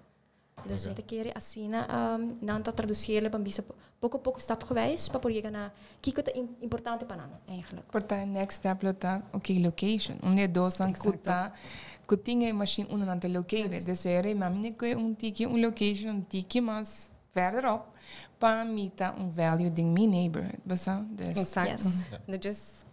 Dus mi ta kere asina nan ta traduci pa bisa poco poco, stapgewijs, pa por yega na kico ta importante pa nan eigenlijk. Por ta next step lo ta, ok, location. Un e dos nan cu ta cu tin e machine unda nan ta located. Dus ere mami ne cu un tiki un location un tiki mas verderop pa mi ta un value den mi neighborhood. Bo sa? Dus Exacto. Yes. No, just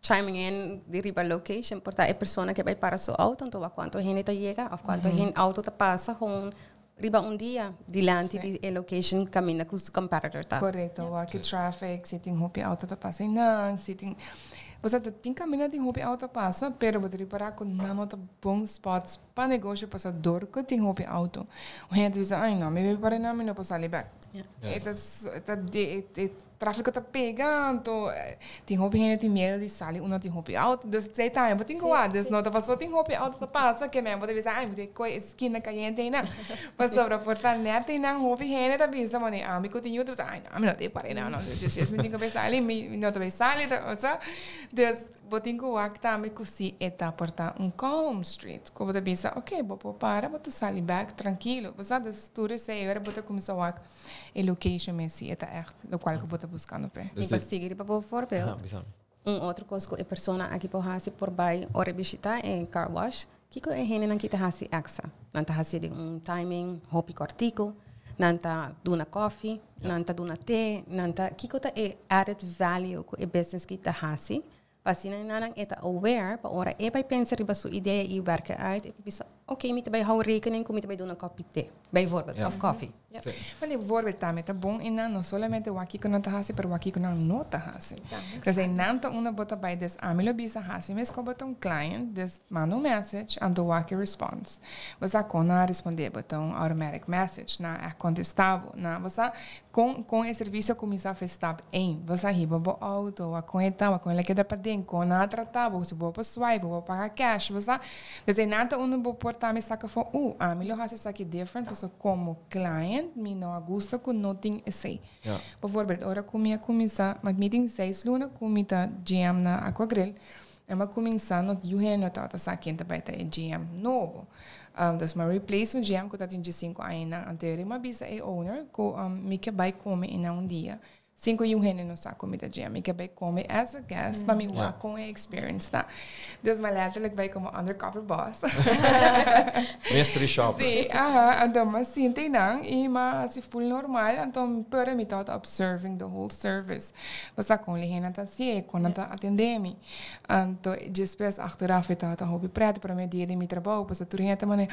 Chiming in di riba location, por ta e persona ku bai para su auto, anto kuantu hende ta yega, of kuantu hende auto ta pasa gewoon riba un dia dilanti di e location kaminda ku su competitor ta. Korekto, wak e traffic, si tin hopi auto ta pasa einan, si tin. Bo sa, tin kaminda tin hopi auto pasa, pero bo ta ripará ku nan no ta bon spots pa negoshi pasa dor ku tin hopi auto. Un hende ta bisa, "Ai no, mi bai para einan, mi no por sali bèk." E ta, e ta, e, e tráfiko ta pega, anto tin hopi hende tin miedu di sali unda tin hopi auto. Dus esei tambe bo tin ku wak. Dus no ta pasobra tin hopi auto ta pasa ke men bo ta bisa, "Ai, mi ta kohe e skina kayente einan." Pasobra por ta nèt einan hopi hende ta bisa, "Mane, ami ku tin yu ta bisa, ai no, ami no ta para einan no. Dus si es mi tin ku bai sali, mi no ta bai sali." Osea, dus bo tin ku wak tambe ku si e ta por ta un calm street ku bo ta bisa, "Oké, bo por para, bo ta sali bèk trankilo." Bo sa, dus tur esei ora bo ta kuminsá wak e location mes si e ta ègt lokual ku bo ta buskando p'e. Mi pa sigui riba bo voorbeeld. Un otro kos ku e persona aki por hasi por bai ora e bishitá e car wash, kiko e hendenan ki ta hasi èkstra? Nan ta hasi den un timing hopi kòrtiku, nan ta duna kòfi, nan ta duna te, nan ta kiko ta e added value ku e business ki ta hasi? Pa asina nan e ta aware pa ora e bai pensa riba su idea i werk uit, e por bisa, "Oké, mi ta bai hou rekening ku mi ta bai duna kòpi te, bijvoorbeeld, of kòfi." Maar bijvoorbeeld tambe ta bon i nan no solamente wak kiko nan ta hasi, pero wak kiko nan no ta hasi. Dus einan ta unda bo ta bai, dus ami lo bisa hasi meskos bo ta un client, dus manda un message, anto wak e response. Bo sa kon nan a respondé bo, ta un automatic message, nan a kontestá bo, nan, bo sa Kon kon e servisio a kuminsá fe stap ein? Bo sa hiba bo outo, wak kon e ta, wak kon el a keda paden, kon nan a tratá bo, si bo por swipe, bo por paga cash, bo sa. Des einan ta unda bo por tambe saka for, uh, ami lo hasi esaki different pasobra komo client mi no a gusta ku no tin esei. Bijvoorbeeld, ora ku mi a kuminsá, mi tin 6 luna ku mi ta GM na Aqua Grill, en mi a kuminsá no yu hende no tabata sa ken ta bai ta e GM nobo. Dus mi a replace un GM ku tabatin 15 añanan anterior i mi a bisa e owner ku mi ke bai kome einan un dia sin ku yu hende no sa ku mi ta GM. Mi ke bai kome as a guest pa mi wak kon e experience ta. Dus mi a letterlijk bai komo undercover boss. Mystery shopper. Sí, aha. Anto mi a sinta einan i mi a hasi full normal. Anto pero mi tabata observing the whole service. Bo sa kon hende ta hasié, kon nan ta atendé mi. Anto despues achteraf e tabata hopi pret promé dia di mi trabou, pasobra tur hende ta manda,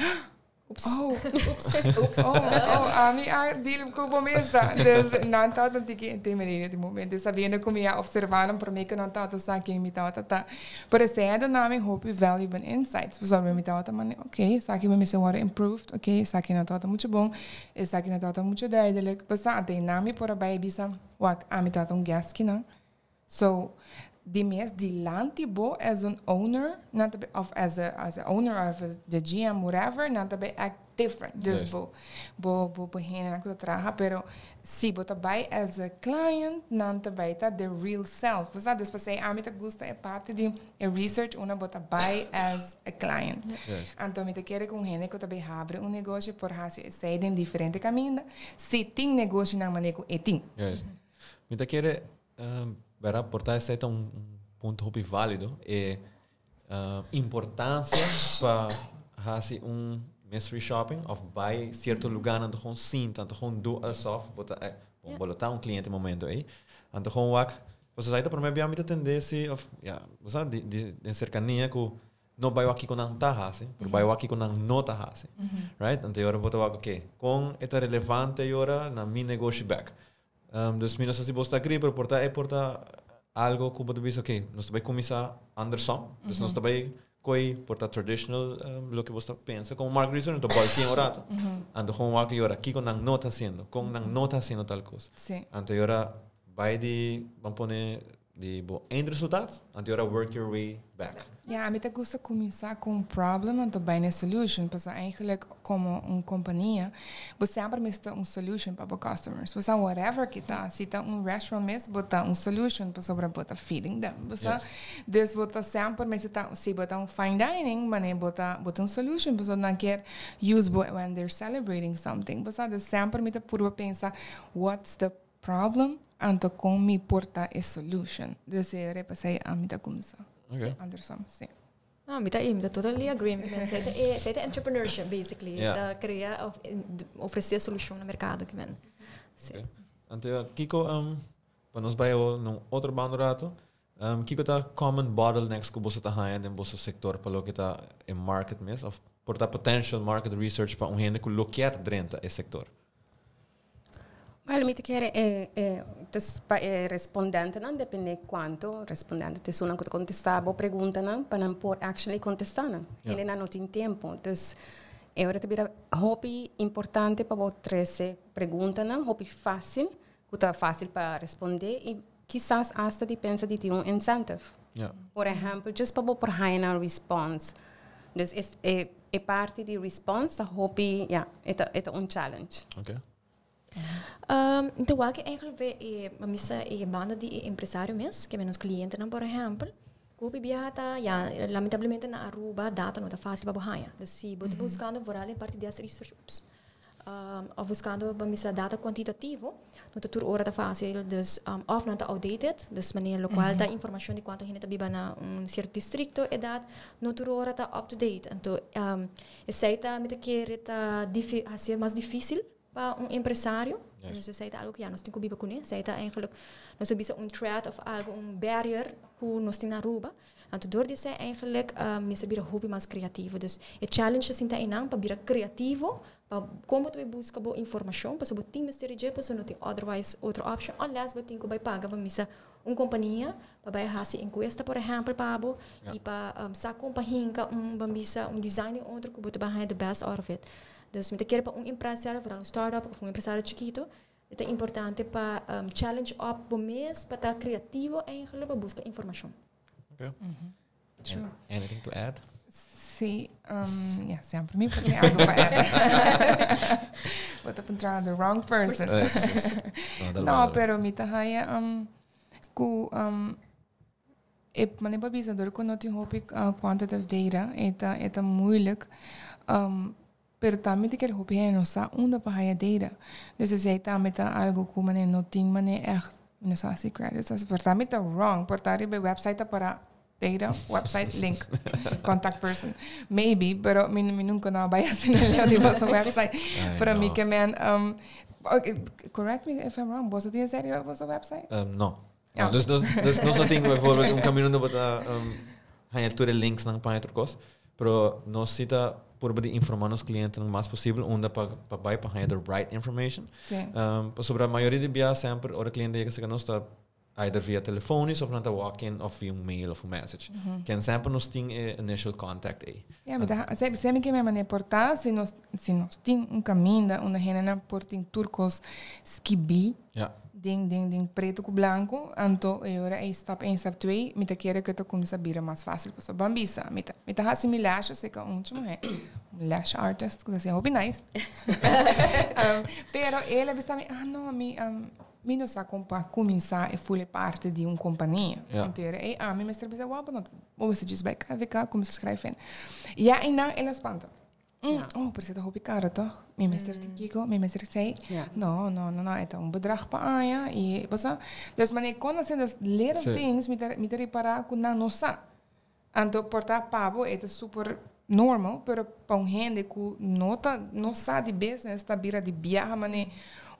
Oeps. "Oh, Oeps. Oeps. Oh, ami a deal ku bo mesa." Dus nan tabata un tiki intimidated di momento, sabiendo ku mi a observá nan promé ku nan tabata sa ken mi tabata ta. Pero esei a duna mi hopi valuable insights, pasobra mi tabata manda, "Ok, esaki mi mester wòrdu improved, ok, esaki no tabata muchu bon, esaki no tabata muchu duidelijk." Pasobra anto einan mi por a bai bisa, "Wak, ami tabata un guest kinan." So, di mes dilanti bo as an owner, nan ta of as a owner of the GM, whatever, nan ta bay act different. Dus bo hende nan ku ta traha, pero si bo ta bai as a client, nan ta bai ta the real self. Bo sa, despues ei ami ta gusta e parti di e research unda bo ta bai as a client. Anto mi ta kere ku un hende ku ta bai habri un negoshi por hasi esei den diferente kaminda. Si tin negoshinan manera ku e tin. Juist. Mi ta kere, bera, por ta esei ta un punto hopi válido. E importansia pa hasi un mystery shopping of bai sierto lugánan ta gewoon sinta, ta gewoon do alsof bo ta, bon, bo lo ta un cliente momento ei. Anto gewoon wak, pasobra esaki ta promé bia mi ta tende si of ya, bo sa, di den serkania ku no bai wak kiko nan ta hasi, pero bai wak kiko nan no ta hasi. Right? Anto e ora bo ta wak, oké, kon e ta relevante e ora na mi negoshi bèk? Dus mi no sa si bo ta agree, pero por ta e por ta algo ku bo ta bisa, oké, nos ta bai kuminsá andersom. Dus nos ta bai koi por ta traditional loke bo ta pensa komo market research, anto bòltia un rato. Anto gewoon wak e ora kiko nan no ta hasiendo, kon nan no ta hasiendo tal kos. Anto e ora bai di, ban pone di bo eindresultaat, anto e ora work your way back. Ja, ami ta gusta kuminsá ku un problem anto bai na e solution. Pasobra eigenlijk komo un kompania, bo semper mester un solution pa bo customers. Bo sa whatever ki ta. Si ta un restaurant mes, bo ta un solution pasobra bo ta feeding them. Bo sa? Dus bo ta semper mester ta, si bo ta un fine dining, mane bo ta un solution pasobra nan kier use bo when they're celebrating something. Bo sa? Dus semper mi ta purba pensa, what's the problem? Anto kon mi por ta e solution. Dus e ora pasei ami ta kuminsá. Andersom, sí. Ah, mi ta totally agree. Mi ta entrepreneurship basically. Ta krea of ofresé solushon na merkado ke men. Sí. Okay. Anto, Kiko, pa nos bai na un otro banda rato. Kiko ta common bottlenecks ku boso ta haña den boso sektor pa loke ta e market mes òf por ta potential market research pa un hende ku lo kier drenta e sektor? Well, mi ta kere e e dus pa e respondentenan depende kuantu respondente ta esunnan ku ta kontestá bo preguntanan pa nan por actually kontestá nan. Hendenan no tin tempu. Dus e ora ta bira hopi importante pa bo trese preguntanan hopi fásil ku ta fásil pa respondé i kisas asta di pensa di tin un incentive. Por ehèmpel, just pa bo por haña nan response. Dus es e e parti di response ta hopi, ya, e ta e ta un challenge. Okay. Anto wak eigenlijk ve e misa e banda di e empresario mes, ke nos clientenan por ehèmpel, ku hopi biaha ta, ya, lamentablemente na Aruba data no ta fásil pa bo haña. Dus si bo ta buskando vooral den parti desk research, oeps, of buscando pa misa data cuantitativo, no ta tur ora ta fácil, dus of nan ta outdated, dus manera locual ta informacion di cuanto hende ta biba na un cierto districto, edad, no tur ora ta up to date. Anto esey ta mi ta kere ta hacié mas dificil pa un empresario. Dus esey ta algo cu ya nos tin cu biba cune, esey ta eigenlijk nos ta bisa un threat of algo, un barrier cu nos tin na Aruba. Anto dor di esei eigenlijk mester bira hopi mas creativo. Dus e challenge ta sinta einan pa bira creativo, pa kon bo ta bai buska bo informacion, pasobra bo tin mester di dje, pasobra no tin otherwise otro option, unless bo tin ku bai paga pa misa un compania pa bai hasi encuesta por ehempel pa bo, i pa sa kon pa hinka un ban bisa un design di otro ku bo ta bai haña the best out of it. Dus mi ta kere pa un empresario, vooral un startup of un empresario chikito, E ta importante pa challenge op bo mes pa ta creativo eigenlijk pa busca informacion. Okay. True. Anything to add? Sí, ja, semper mi por tin algo pa add. Bo ta puntra the wrong person. No, pero mi ta haya ku e manera pa bisa dor ku no tin hopi quantitative data e ta e ta moeilijk. Pero tambe ta kere hopi hende no sa unda pa haya data. Dus esei tambe ta algo ku manera no tin manera ègt, mi no sa si credits ta, pero tambe ta wrong, por ta riba e website ta para data, website, link, contact person. Maybe, pero mi mi nunka no a bai asina leu riba boso website. Pero mi ke men, okay, correct me if I'm wrong, boso tin esei riba boso website? No. No, dus nos, dus nos no tin bijvoorbeeld un camino unda bo ta haña tur e linksnan pa haña tur kos, pero nos si ta purba di informa nos clientenan mas posibel unda pa pa bai pa haña the right information. Pasobra mayoria di bia semper ora cliente yega serka nos ta either via telefonisch of nan ta walk in of via un mail of un message. Ken semper nos tin e initial contact ei. Ja, mi ta, se mi ke mi manera por ta si nos si nos tin un caminda unda hendenan por tin tur kos skibí. Den den den preto ku blanko, anto e ora ei stap een, stap twee, mi ta kere ku e ta kuminsá bira mas fásil pasobra ban bisa, mi ta mi ta hasi mi lashes e ka un muhé, un lash artist ku ta hasi hopi nice. Pero el a bisa mi, ah no, mi mi no sa kon pa kuminsá e ful e parti di un kompania. Anto e ora ei ami mester bisa, wou, bo no bo mester djis bai KVK kuminsá skrijf in. Ya einan el a spanta. Oh, pero esei ta hopi karo toch? Mi mester tin kiko, mi mester esei. No, no, no, no, e ta un bedrag pa aña i bo sa. Dus manera kon asina des little things mi ta mi ta ripará ku nan no sa. Anto por ta pa bo e ta super normal, pero pa un hende ku no ta no sa di business ta bira di biaha manera.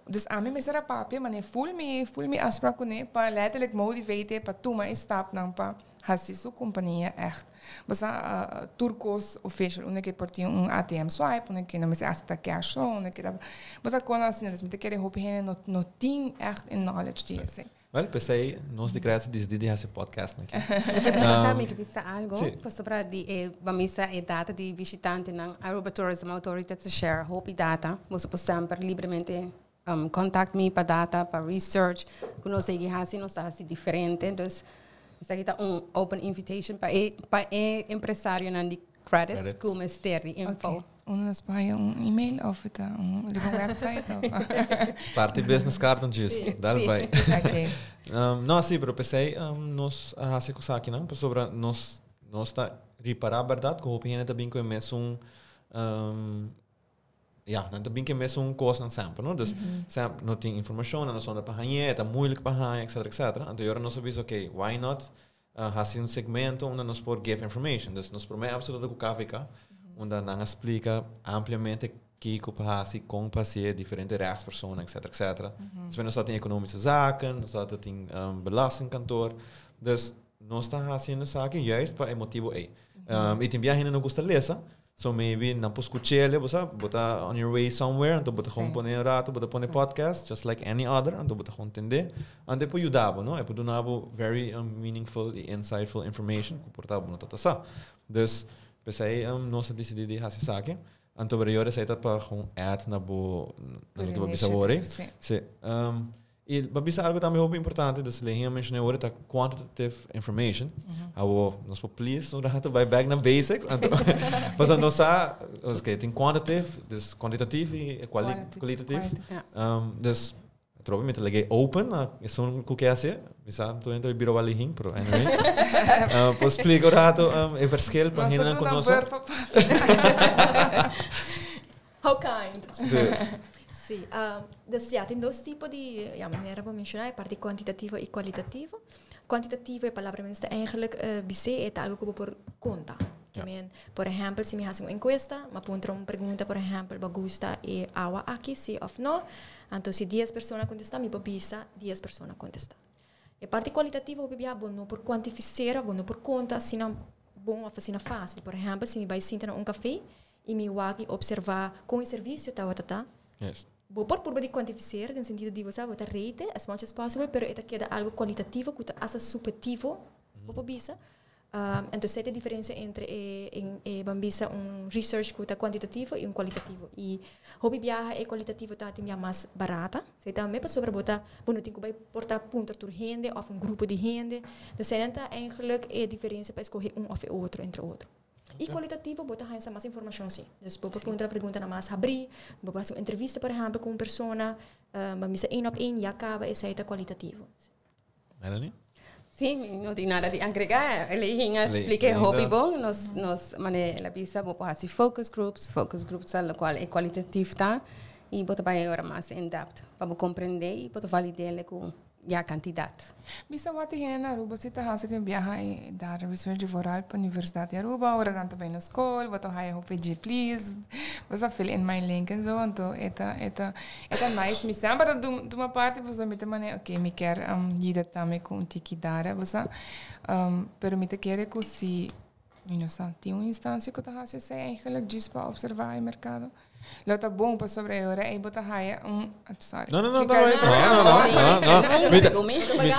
Dus ami mester a papia manera ful mi ful mi afsprak kuné pa letterlijk motivate pa tuma e stapnan pa Hasi su compania echt. Bo sa tur cos official. Unda ke por tin un ATM swipe, unda ke no mester acepta cash so, unda ke ta. Bo sa con asina. Dus mi ta kere hopi hende no no tin echt e knowledge di esey. Wel, p'esey nos di Crece disidi di hasi podcast aki. Mi ke bisa, mi ke bisa algo. Pasobra di e, bo a misa e data di vishitantenan, Aruba Tourism Authority ta share hopi data. Boso por semper libremente Contact mi pa data, pa research ku nos sigui hasi, nos ta hasi diferente. Dus esaki ta un open invitation pa e pa e empresarionan di credits ku mester di info. Okay. Uno nos por haya un email of ta un riba un website of Parti business card no djis. Dal bai. Okay. No, si, pero p'esei nos a hasi ku esakinan pasobra nos nos ta ripará bèrdat ku hopi hende ta bin ku e mesun Ja, nan ta bin ke mesun kosnan semper, no? Dus semper no tin informashon, nan no sa unda pa hañ'é, e ta moeilijk pa haña, etcetera, etcetera. Anto e ora nos a bisa, oké, why not hasi un segmento unda nos por give information. Dus nos promé episode ta ku KVK, unda nan a splika ampliamente kiko pa hasi, kon pa hasié, diferente rechtspersonen, etcetera, etcetera. Despues nos ta tin economische zaken, nos ta tin belastingkantoor. Dus. Nos ta haciendo esaki juist pa e motibo ey. Y tin biaha hende no gusta lesa, so maybe nan por scuchele, bo sa, bo ta on your way somewhere, anto bo ta gewoon pone un rato, bo ta pone podcast, just like any other, anto bo ta gewoon tende. Anto e por yuda bo, no? E por duna bo very meaningful y insightful information cu por ta bo no ta ta sa. Dus, p'esey nos a dicidi di haci esaki. Anto pero yora esey ta pa gewoon add na bo, na loke bo a bisa awor ey. Si. Y bo a bisa algo tambe hopi importante, dus Lehing a menciona awor, ta quantitative information. Awo, nos por please un rato bai back na basics. Anto, pasobra nos sa, oké, tin quantitative, dus kwantitatief y kwalitatief. Dus, atrobe mi ta lag'é open na esun ku ke hasié. Mi sa tur hende ta bira wak Lehing, pero anyway. Por splika un rato e verschil pa hendenan ku no sa. How kind. Sí. Dus ja, tin dos tipo di, ja, manera bo menciona, e parti cuantitativo y cualitativo. Cuantitativo, e palabra mester ta eigenlijk bis'é, e ta algo cu bo por conta. Ja. Men, por ehempel, si mi haci un encuesta, mi a puntra un pregunta, por ehempel, bo gusta e awa aki, si of no? Anto si dies persona contesta, mi por bisa dies persona contesta. E parti cualitativo hopi bia bo no por cuantificera, bo no por conta asina bon of asina facil. Por ehempel, si mi bay sinta na un café, i mi wak i observá kon e servisio tabata ta. Bo por purba di kuantifiseer den sentido di bo sa bo ta rate as much as possible, pero e ta keda algo kualitativo ku ta asta supetivo, bo por bisa. Entonces esei ta e diferensia entre e e ban bisa un research ku ta kuantitativo i un kualitativo. I hopi biaha e kualitativo ta tin bia mas barata, esei tambe pasobra bo ta bo no tin ku bai por ta puntra tur hende òf un grupo di hende. Dus eseinan ta eigenlijk e diferensia pa eskohe un òf e otro entre otro. I kualitativo bo ta haña sa mas informashon si. Dus bo por puntra preguntanan mas habrí, bo por hasi un entrevista por ehèmpel ku un persona, bo bisa één op één, ya kaba esei ta kualitativo. Melanie? Sí, mi no tin nada di agregá. Lehin a splika e hopi bon. Nos, nos, manera el a bisa, bo por hasi focus groups. Focus groups ta lokual e kualitatief ta i bo ta bai ora mas in depth pa bo komprendé i bo ta valid'é ku Ya kantidat. Mi sa wak hende na Aruba si ta hasi den biaha e data research vooral pa Universidad di Aruba ora nan ta bai na skol bo ta haya hopi dje please bo sa fill in my link en zo anto e ta e ta e ta nice mi semper ta tuma parti pasobra mi ta manera ok mi kier yuda tambe ku un tiki data bo sa pero mi ta kere ku si Mi no sa tin un instancia cu ta haci esey eigenlijk djis pa observa e mercado. Lo ta bon pasobra e ora ey bo ta haya un, sorry. No, no, no, ta bai. No, no, no, no, no. Mi ta,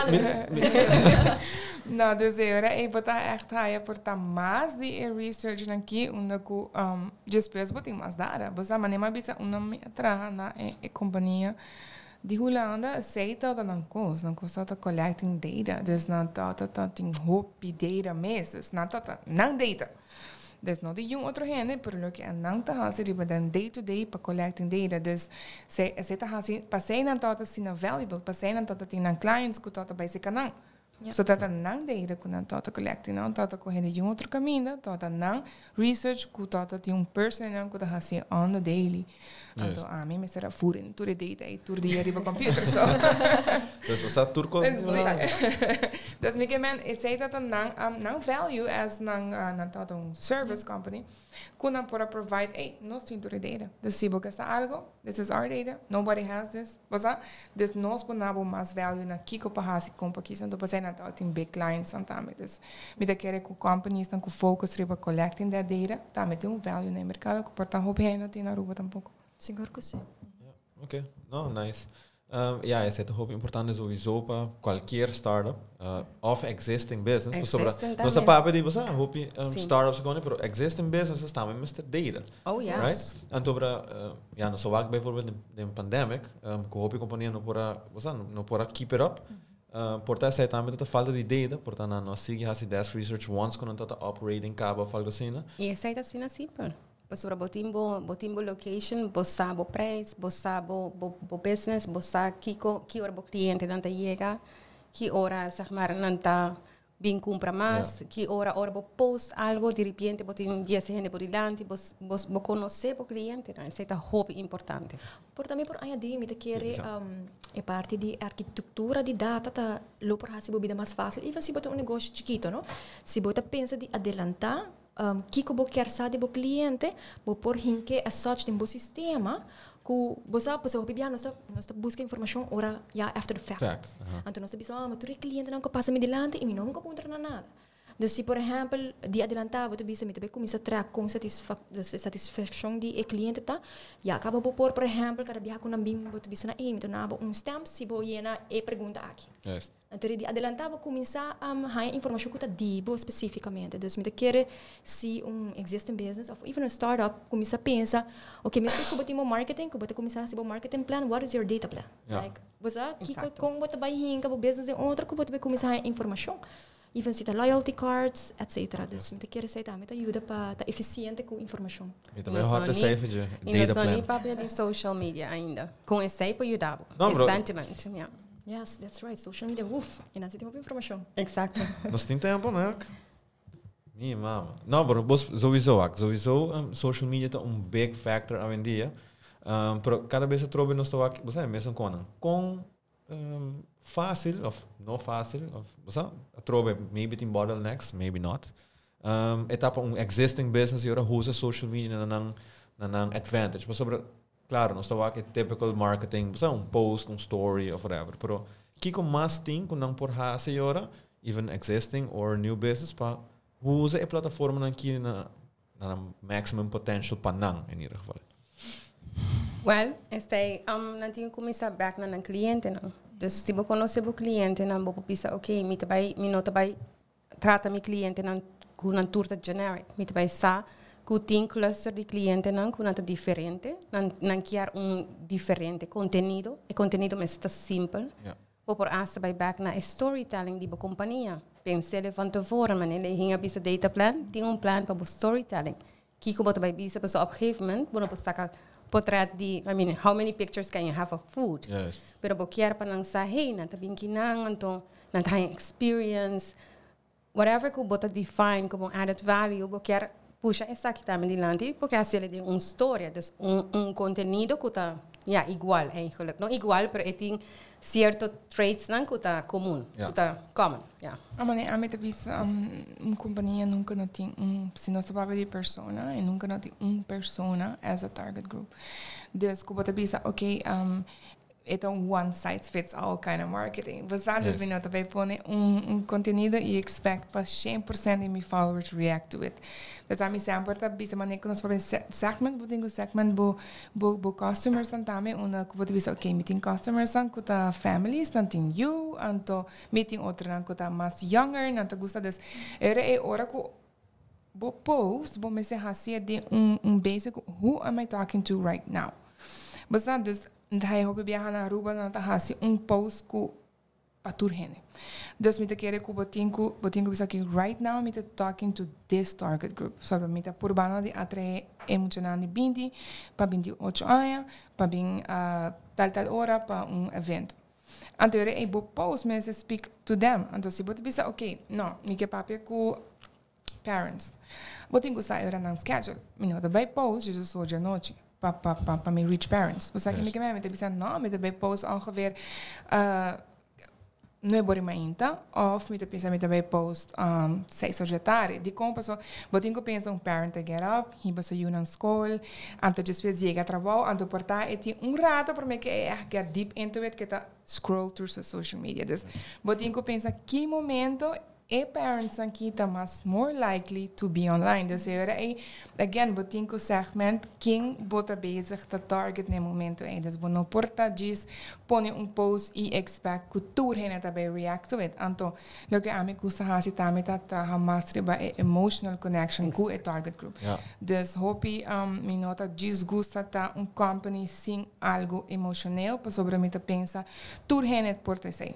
mi, mi, No, dus e ora ey bo ta echt haya por ta mas di e researchnan ki unda cu despues bo tin mas data. Bo sa manera mi a bisa unda mi a traha na e compania Di Hulanda esey tabata nan cos, nan cos tabata collecting data, dus nan tabata ta tin hopi data mes, dus nan tabata nan data. Dus no di yun otro hende, pero loke a nan ta haci riba den day to day pa collecting data, dus esey ta haci, pasey nan tabata asina valuable, pasey nan tabata tin nan clients cu tabata bay seca nan. So tabata nan data cu nan tabata collecting, nan tabata coge di yun otro caminda, tabata nan research cu tabata tin un person nan cu ta haci on the daily. Anto ami mester a voer in tur e data ey tur dia riba computer so. Dus bo sa tur cos. Dus mi ke men esey tabata nan nan value as nan nan tabata un service company. Ku nan por a provide, ey, nos tin tur e data. Dus si bo ke sa algo, this is our data, nobody has this, bo sa? Dus nos por na bo mas value na kiko pa hasi kon pa kisa. Anto pasei nan tabatin big clientsnan tambe. Dus mi ta kere ku companiesnan ku focus riba collecting that data tambe tin un value na e merkado ku por ta hopi hende no tin na Aruba tampoko. Sigur ku si. Ja, oké. No, nice. Ja, esei ta hopi importante sowieso pa cualkier startup of existing business. Pasobra Existing nos a tambe. papia di bosa hopi Sí. startups gone, pero existing businesses tambe mester data. Oh, yes. Right? Anto bra, ja, nos a wak bijvoorbeeld den pandemic, ku hopi kompania no por a, bosa, no por a keep it up. Por ta esei tambe ta falta di data, por ta nan no a sigui hasi desk research once ku nan ta ta operating kaba of algo asina. I esei ta asina simpel. Pasobra bo tin bo bo tin bo location, bo sa bo prijs, bo sa bo bo bo business, bo sa kiko ki ora bo clientenan ta yega, ki ora zeg maar nan ta bin cumpra mas, ki ora ora bo post algo diripiente bo tin dies hende bo dilanti, bo bo bo conoce bo clientenan, esei ta hopi importante. Por tambe por añadi mi ta kere e parti di arkitektura di data ta lo por haci bo bida mas facil, even si bo ta un negoshi chikito no, si bo ta pensa di adelanta. Kiko bo kier sa di bo cliente, bo por hinke as such den bo sistema ku bo sa, pasobra hopi bia nos ta busca informacion ora ya after the fact. Fact. Anto nos ta bisa, "Ah, ma tur e clientenan ku pasa mi dilanti i mi nunca puntra nan nada." Dus si, por ehempel, di adelanta bo ta bisa, "Mi ta bay cuminsa track con satisfaccion di e cliente ta," ya caba bo por ehempel, cada biaha cu nan bin, bo ta bisa nan, "Hey, mi ta duna bo un stamp si bo yena e pregunta aki." Anto di adelanta bo cuminsa haya informacion cu ta di bo specificamente. Dus mi ta kere si un existing business of even a startup cuminsa pensa, ok, mescos cu bo tin bo marketing, cu bo ta cuminsa haci bo marketing plan, what is your data plan? Like, bo sa, kiko, con bo ta bay hinca bo business den otro cu bo ta bay cuminsa haya informacion? Even si ta loyalty cards, etc. Dus mi ta kere esey tambe ta yuda pa ta eficiente cu informacion. Mi tambe hot esey for dje, Y nos data no ni plan. Papia di social media ainda. Con esey por yuda bo. No, E bro. sentiment, yeah. Yes, that's right. Social media, woef. Y nan si tin hopi informacion. Nos tin tempo, né? Mi mama. No, pero bos sowieso, ak. Sowieso social media ta un big factor awendia. Pero cada bes atrobe nos ta wak, bo sabe, mesun konan. Con fácil of no fácil, of, bo sa, atrobe maybe tin bottlenecks, maybe not. E ta pa un existing business y ora usa social media na nan advantage. Pasobra, claro, nos ta wak e typical marketing, bo sa, un post, un story of whatever. Pero kiko mas tin ku nan por hasi ora, even existing or new business, pa usa e plataforma nan ki na nan maximum potential pa nan in ieder geval? Well, este, nan tin cuminsa back na nan cliente nan. Dus si bo conoce bo cliente nan, bo por bisa, "Ok, mi ta bay, mi no ta bay trata mi cliente nan cu nan tur ta generic. Mi ta bay sa cu tin cluster di cliente nan cu nan ta diferente, nan kier un diferente contenido." E contenido mester ta simpel. Bo por hasta bay back na storytelling di bo compania. Pensa van tevoren, manera hinga bisa data plan, tin un plan pa bo storytelling. Kiko bo ta bay bisa, paso op een gegeven moment, bo no por saca portret di, I mean, how many pictures can you have of food? Pero bo kier pa nan sa, "Hey, nan ta bin kinan, anto nan ta experience," whatever cu bo ta define como added value, bo kier pusha esaki tambe dilanti, porque asina e tin un storia, dus un contenido cu ta, ja, igual eigenlijk. No igual, pero e tin cierto traits nan cu ta comun, cu ta common, ja. Ah, maar nee, ami ta bisa un compania nunca no tin un, si nos ta papia di persona, y nunca no tin un persona as a target group. Dus ku bo ta bisa, ok, e ta un one size fits all kind of marketing. Bo sa, dus mi no ta bay pone un contenido y expect pa 100% di mi followers react to it. Dus ami semper ta bisa manera ku nos papia segment, bo tin ku segment bo customers nan tambe, unda ku bo ta bisa, ok, mi tin customers nan ku ta families, nan tin you, anto mi tin otro nan ku ta mas younger, nan ta gusta. Dus era e ora ku bo post, bo mester hasi di un basic, who am I talking to right now? Bo sa, dus hij hopi biaha na Aruba, nan ta hasi un post ku pa tur hende. Dus mi ta kere ku bo tin ku bisa ku right now mi ta talking to this target group. So mi ta purbando di atrae e muchanan di 20 pa 28 aña, pa bin tal tal ora pa un evento. Anto e bo post mester speak to them. Anto si bo ta bisa, "Ok, no, mi ke papia ku parents." Bo tin ku sa ora nan schedule. Mi no ta bay post just hoje anochi pa mi reach parents. Bo sa ku mi ke mi ta bisa, no, mi ta bay post ongeveer 9 or mainta, of mi ta pensa mi ta bay post 6 or di atardi. Di con? Paso bo tin ku pensa un parent a get up, hiba su yiu na school, anto despues yega trabou, anto por ta e tin un rato pa mi ku e get deep into it, ku ta scroll through the social media. Dus bo tin ku pensa ki momento e parents aki ta mas more likely to be online. Dus ora e again bo tin ku segment ken bo ta bezig ta target na momento ey. Dus bo no por ta just pone un post y expect ku tur hende ta bay react to it. Anto loke ami gusta hasi tambe ta traha mas riba e emotional connection ku e target group. Dus hopi mi no ta just gusta ta un company sin algo emocional, pasobra mi ta pensa tur hende por ta esey.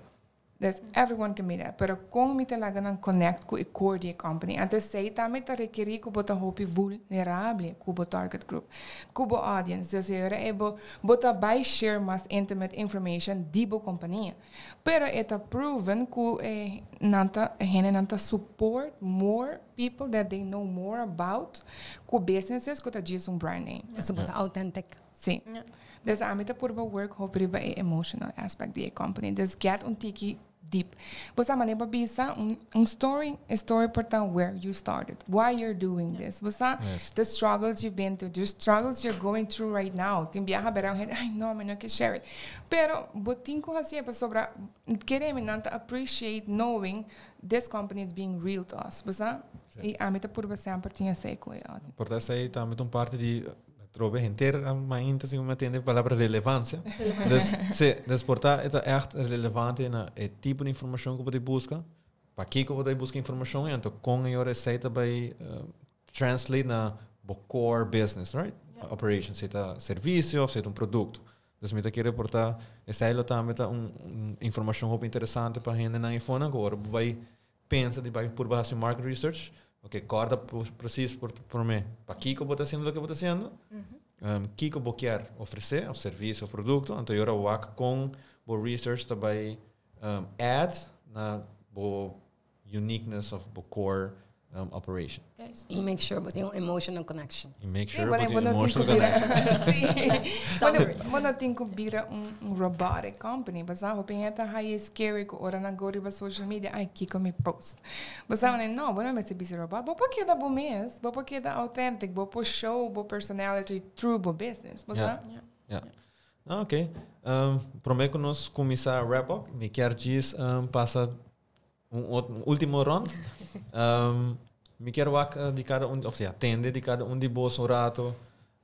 That everyone can be that. Pero con mi ta laga nan connect ku e core di e company. Anto esey tambe ta requerir ku bo ta hopi vulnerable ku bo target group, ku bo audience. Dus ora e bo ta bay share mas intimate information di bo compania. Pero e ta proven ku nan ta hende nan ta support more people that they know more about ku businesses ku ta just un brand name. So bo ta authentic. Si. Dus ami ta purba work hopi riba e emotional aspect di e company. Dus get un tiki deep. Bo sa manera bo bisa un story, a story por ta where you started, why you're doing this. Bo sa the struggles you've been through, the struggles you're going through right now. Tin biaha bera un hende, ay no, mi no ke share it. Pero bo tin ku hasié pasobra kere mi nan ta appreciate knowing this company is being real to us. Bo sa? I ami ta purba semper tin esei ku e audience. Por ta esei tambe ta un parti di Trobe henter mainta si mi atende palabra relevancia. Dus, si, dus por ta e ta echt relevante na e tipo di informacion ku bo ta buska, pakiko bo ta buska informacion i anto kon e ora esei ta bai translate na bo core business, right? Operation, si ta servicio of si ta un producto. Dus mi ta kere por ta esei lo tambe ta un informacion hopi interesante pa hendenan eifonan ku ora bo bai pensa di bai purba hasi market research, ok, kòrda precies por promé pakiko bo ta hasiendo loke bo ta hasiendo, kiko bo kier ofresé, òf servisio òf produkto, anto e ora wak kon bo research ta bai add na bo uniqueness òf bo core operation. Y make sure bo tin un emotional connection. Y make sure bo tin un emotional connection. Sí. Bo no tin cu bira un robotic company. Bo sa hopi hende ta haya scary cu ora nan go riba social media, ay kico mi post. Bo sa wanneer, no, bo no mester bisa robot. Bo por keda bo mes, bo por keda authentic, bo por show bo personality through bo business. Bo sa? Ja. Ah, ok. Prome cu nos cuminsa wrap up, mi kier djis pasa Un ultimo rond. Mi kier wak di cada un, of sea, tende di cada un di boso un rato.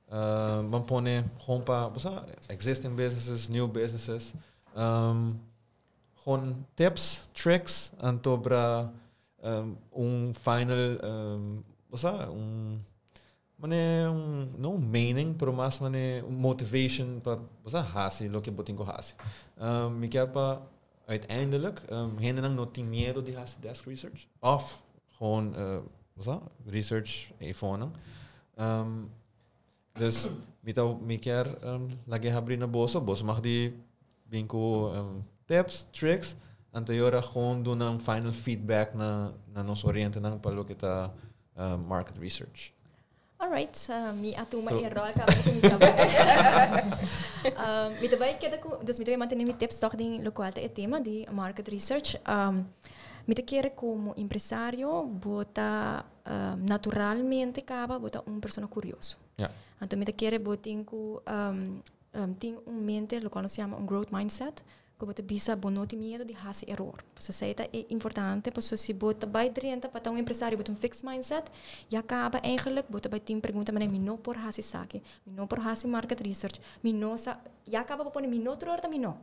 Ban pone gewoon pa, bo sa, existing businesses, new businesses. Gewoon tips, tricks, anto bra un final, bo sa, un mane un, no un mening, pero mas mane un motivation pa, bo sa, hasi loke bo tin ku hasi. Mi kier pa uiteindelijk hendenan no tin miedo di hasi desk research of gewoon, bo sa, research eifonan. Dus mi ta mi kier lag'é habri na boso, boso mag di bin ku tips, tricks, anto e ora gewoon duna un final feedback na na nos orientenan pa loke ta market research. Alright, mi a tuma e rol kaba di kuminsá bai. Mi ta bai keda ku, dus mi ta bai mantené mi tips tòg den lokual ta e tema di market research. Mi ta kere komo empresario bo ta naturalmente kaba bo ta un persona kurioso. Anto mi ta kere bo tin ku tin un mente lokual nos yama un growth mindset ku bo ta bisa bo no tin miedu di hasi eror. Pasobra esei ta e importante pasobra si bo ta bai drenta pa ta un empresario bo tin un fixed mindset ya kaba eigenlijk bo ta bai tin pregunta manera mi no por hasi esaki, mi no por hasi market research, mi no sa, ya kaba bo pone mi no tur ora ta mi no.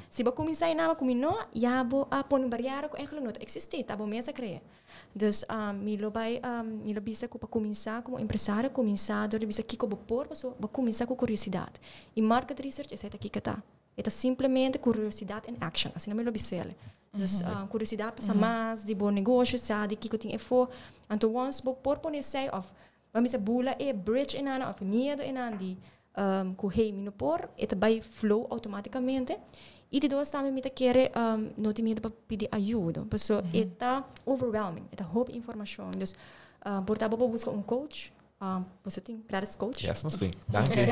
Si bo kuminsá e nama ku mi no ya bo a pone un bariera ku eigenlijk no ta eksistí, ta bo mes a krea. Dus mi lo bai mi lo bisa ku pa kuminsá komo empresario kuminsá dor di bisa kiko bo por paso bo kuminsá ku kuriosidat. I market research esei ta kiko ta. E ta simplemente kuriosidat in action, asina mi lo bis'el. Dus kuriosidat pa sa mas di bo negoshi, sa di kiko tin efo. Anto once bo por pone esei òf bo a bisa bula e bridge einan òf e miedu einan di ku hey mi no por, e ta bai flow outomaticamente. I di dos tambe mi ta kere no tin miedu pa pidi ayudo, paso e ta overwhelming, e ta hopi informashon. Dus por ta bo por buska un coach, boso tin Qredits coach? Yes, nos tin. Danki.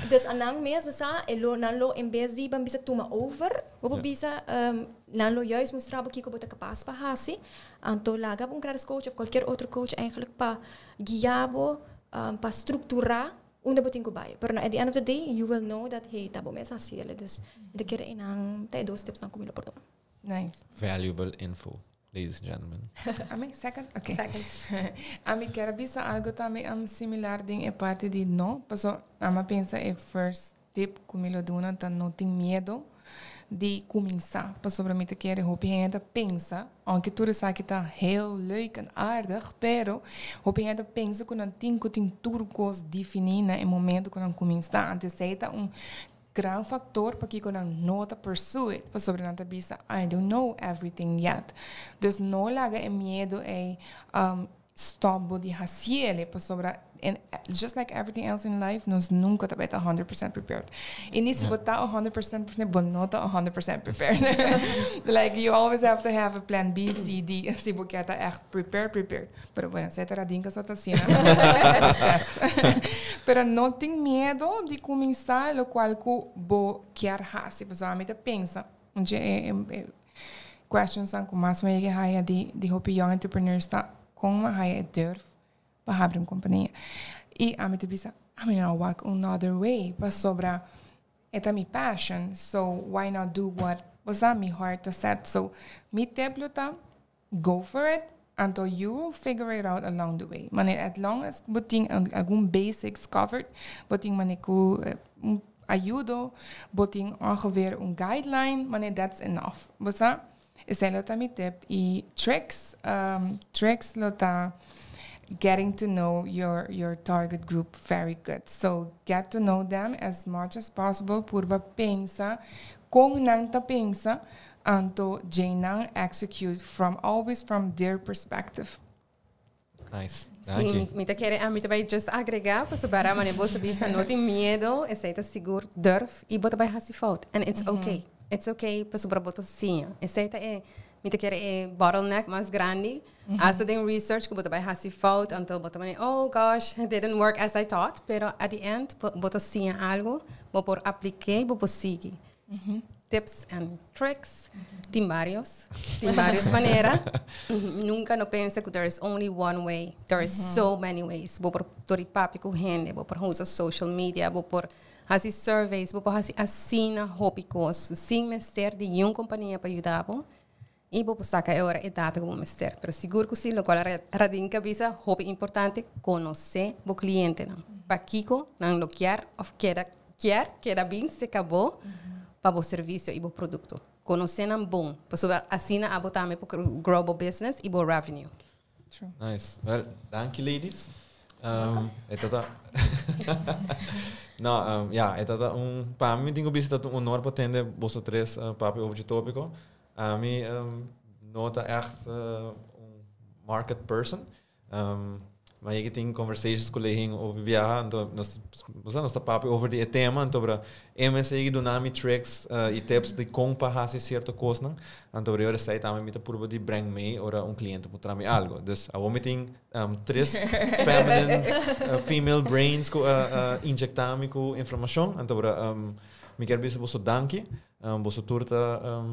Dus anan mes bo sa, e lo nan lo en bes di ban bisa tuma over, bo por bisa nan lo juist mustra bo kiko bo ta kapas pa hasi. Anto laga bo un Qredits coach of cualkier otro coach eigenlijk pa guia bo pa structura unda bo tin cu bay. Pero na at the end of the day you will know that hey ta bo mes haci el. Dus mi ta kere einan ta e dos tips nan cu mi lo por duna. Nice. Valuable info, ladies and gentlemen. Ami, second? Okay. Second. Ami kier a bisa algo tambe similar den e parti di no, paso ami a pensa e first tip ku mi lo duna ta no tin miedo di kuminsá, pasobra mi ta kere hopi hende ta pensa, ounke tur esaki ta heel leuk en aardig, pero hopi hende ta pensa ku nan tin ku tin tur kos definí na e momento ku nan kuminsá. Anto esei ta un gran faktor pakiko nan no ta pursue it, pasobra nan ta bisa, I don't know everything yet. Dus no laga e miedo ei stop bo di haciele pasobra en just like everything else in life nos nunca ta bay ta 100% prepared y ni si bo ta 100% prepared bo no ta 100% prepared like you always have to have a plan B, C, D si bo kier ta echt prepared prepared pero bueno esey ta Radinka so ta asina obsessed pero no tin miedo di cuminsa locual cu bo kier haci pasobra ami ta pensa. Questions nan ku mas mi a haya di hopi young entrepreneurs ta kon mi a haya e durf pa habri un kompania. I ami ta bisa, ami no a wak another way pasobra e ta mi passion, so why not do what bo sa mi heart ta set. So mi tip lo ta go for it anto you will figure it out along the way. Manera as long as bo tin algun basics covered, bo tin manera ku un ayudo, bo tin ongeveer un guideline, manera that's enough. Bo sa? Esei lo ta mi tip. I tricks, tricks lo ta getting to know your target group very good. So get to know them as much as possible, purba pensa kon nan ta pensa, anto djei nan execute from always from their perspective. Nice. Sí, mi ta kere, mi ta bai just agrega, pasobra mane bo sa bisa no tin miedo, esei ta sigur durf i bo ta bai hasi fout. And it's okay. It's okay pasobra bo ta siña. Esei ta e, mi ta kere e bottleneck mas grandi. Hasta den research ku bo ta bai hasi fout, anto bo ta mane, oh gosh, it didn't work as I thought. Pero at the end, bo ta siña algo, bo por aplik'é i bo por sigui. Tips and tricks, tin varios, tin varios manera. Nunca no pensa cu there is only one way. There is so many ways. Bo por tori papia cu hende, bo por usa social media, bo por haci surveys, bo por haci asina hopi cos sin mester di niun compania pa yuda bo. Y bo por saca e ora e data cu bo mester. Pero sigur cu si, locual Radinka bisa, hopi importante, conoce bo clientenan. Pakico nan lo kier of keda kier keda bin seca bo pa bo servicio y bo producto. Conoce nan bon, pasobra asina abo tambe por grow bo business y bo revenue. True. Nice. Well, danki ladies. E tata No, ja, e tata un pa mi tin ku bisa ta un honor pa tende boso tres papia over dje tópiko. Ami no ta ègt un market person. Ma yegi tin conversations ku Lehin hopi biaha, anto nos bo nos ta papia over di e tema, anto bra e mes a yegi duna mi tricks i tips di kon pa hasi sierto kosnan, anto bra ora esei tambe mi ta purba di breng mee ora un kliente puntra mi algo. Dus awor mi tin tres feminine female brains ku a injekta mi ku informashon, anto bra mi kier bisa boso danki, boso tur ta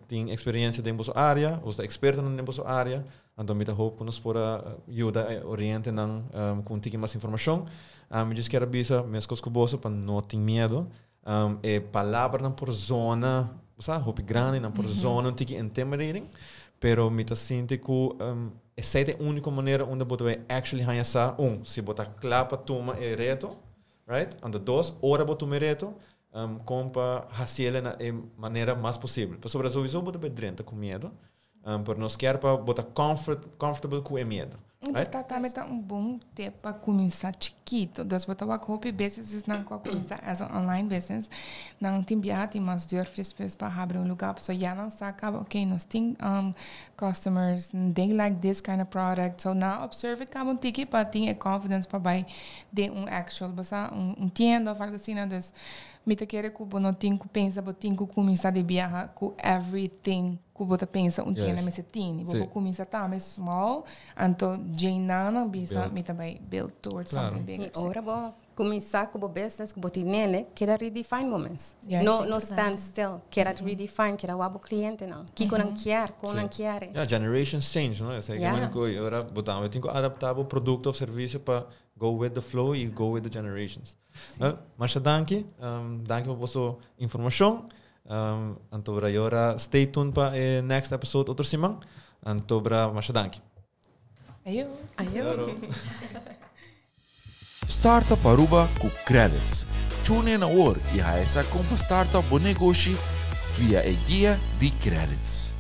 tin experiencia den boso area, boso ta expertonan den boso area, anto mi ta hoop ku nos por a yuda e orientenan ku un tiki mas informashon. Mi djis kier a bisa meskos ku boso pa no tin miedo. E palabranan por zona, bo sa, hopi grandi, nan por zona un tiki intimidating, pero mi ta sinti ku esei ta e uniko manera unda bo ta bai actually haña sa, un, si bo ta kla pa tuma e reto, right? Anto dos, ora bo tuma e reto, kon pa hasiel na e manera mas posibel. Pasobra souiso bo ta bai drenta ku miedo, pero nos kier pa bo ta comfort, comfortable ku e miedo. Right? Ta tambe ta un bon tip pa kuminsá chikito. Dus bo ta wak hopi businesnan ku a kuminsá as an online business, nan tin biaha tin mas durf despues pa habri un lugá. Pasobra ya nan sa kaba, okay, nos tin customers, they like this kind of product. So nan a observe kaba un tiki pa tin e confidence pa bai den un actual, bo sa, un tienda of algo asina. Dus mi ta kere ku bo no tin ku pensa bo tin ku kuminsá di biaha ku everything ku bo ta pensa un tienda mester tini. Bo por kuminsá tambe small, anto djei nan nan bisa mi ta bai build towards something bigger. I ora bo kuminsá ku bo business ku bo tin nele, keda redefine bo mes. No no stand still, keda redefine, keda wak bo klientenan, kiko nan kier, kon nan kier e. Ya, generations change, no? Esei ke men ku ora bo tambe tin ku adaptá bo produkto òf servisio pa Go with the flow y go with the generations. Well, masha danki. Danki pa boso informacion. Anto bra yora stay tuned pa e next episode otro siman. Anto bra masha danki. Ayo. Ayo. Startup Aruba cu Credits. Tune in awor y haya sa con pa startup bo negoshi via e guia di Credits.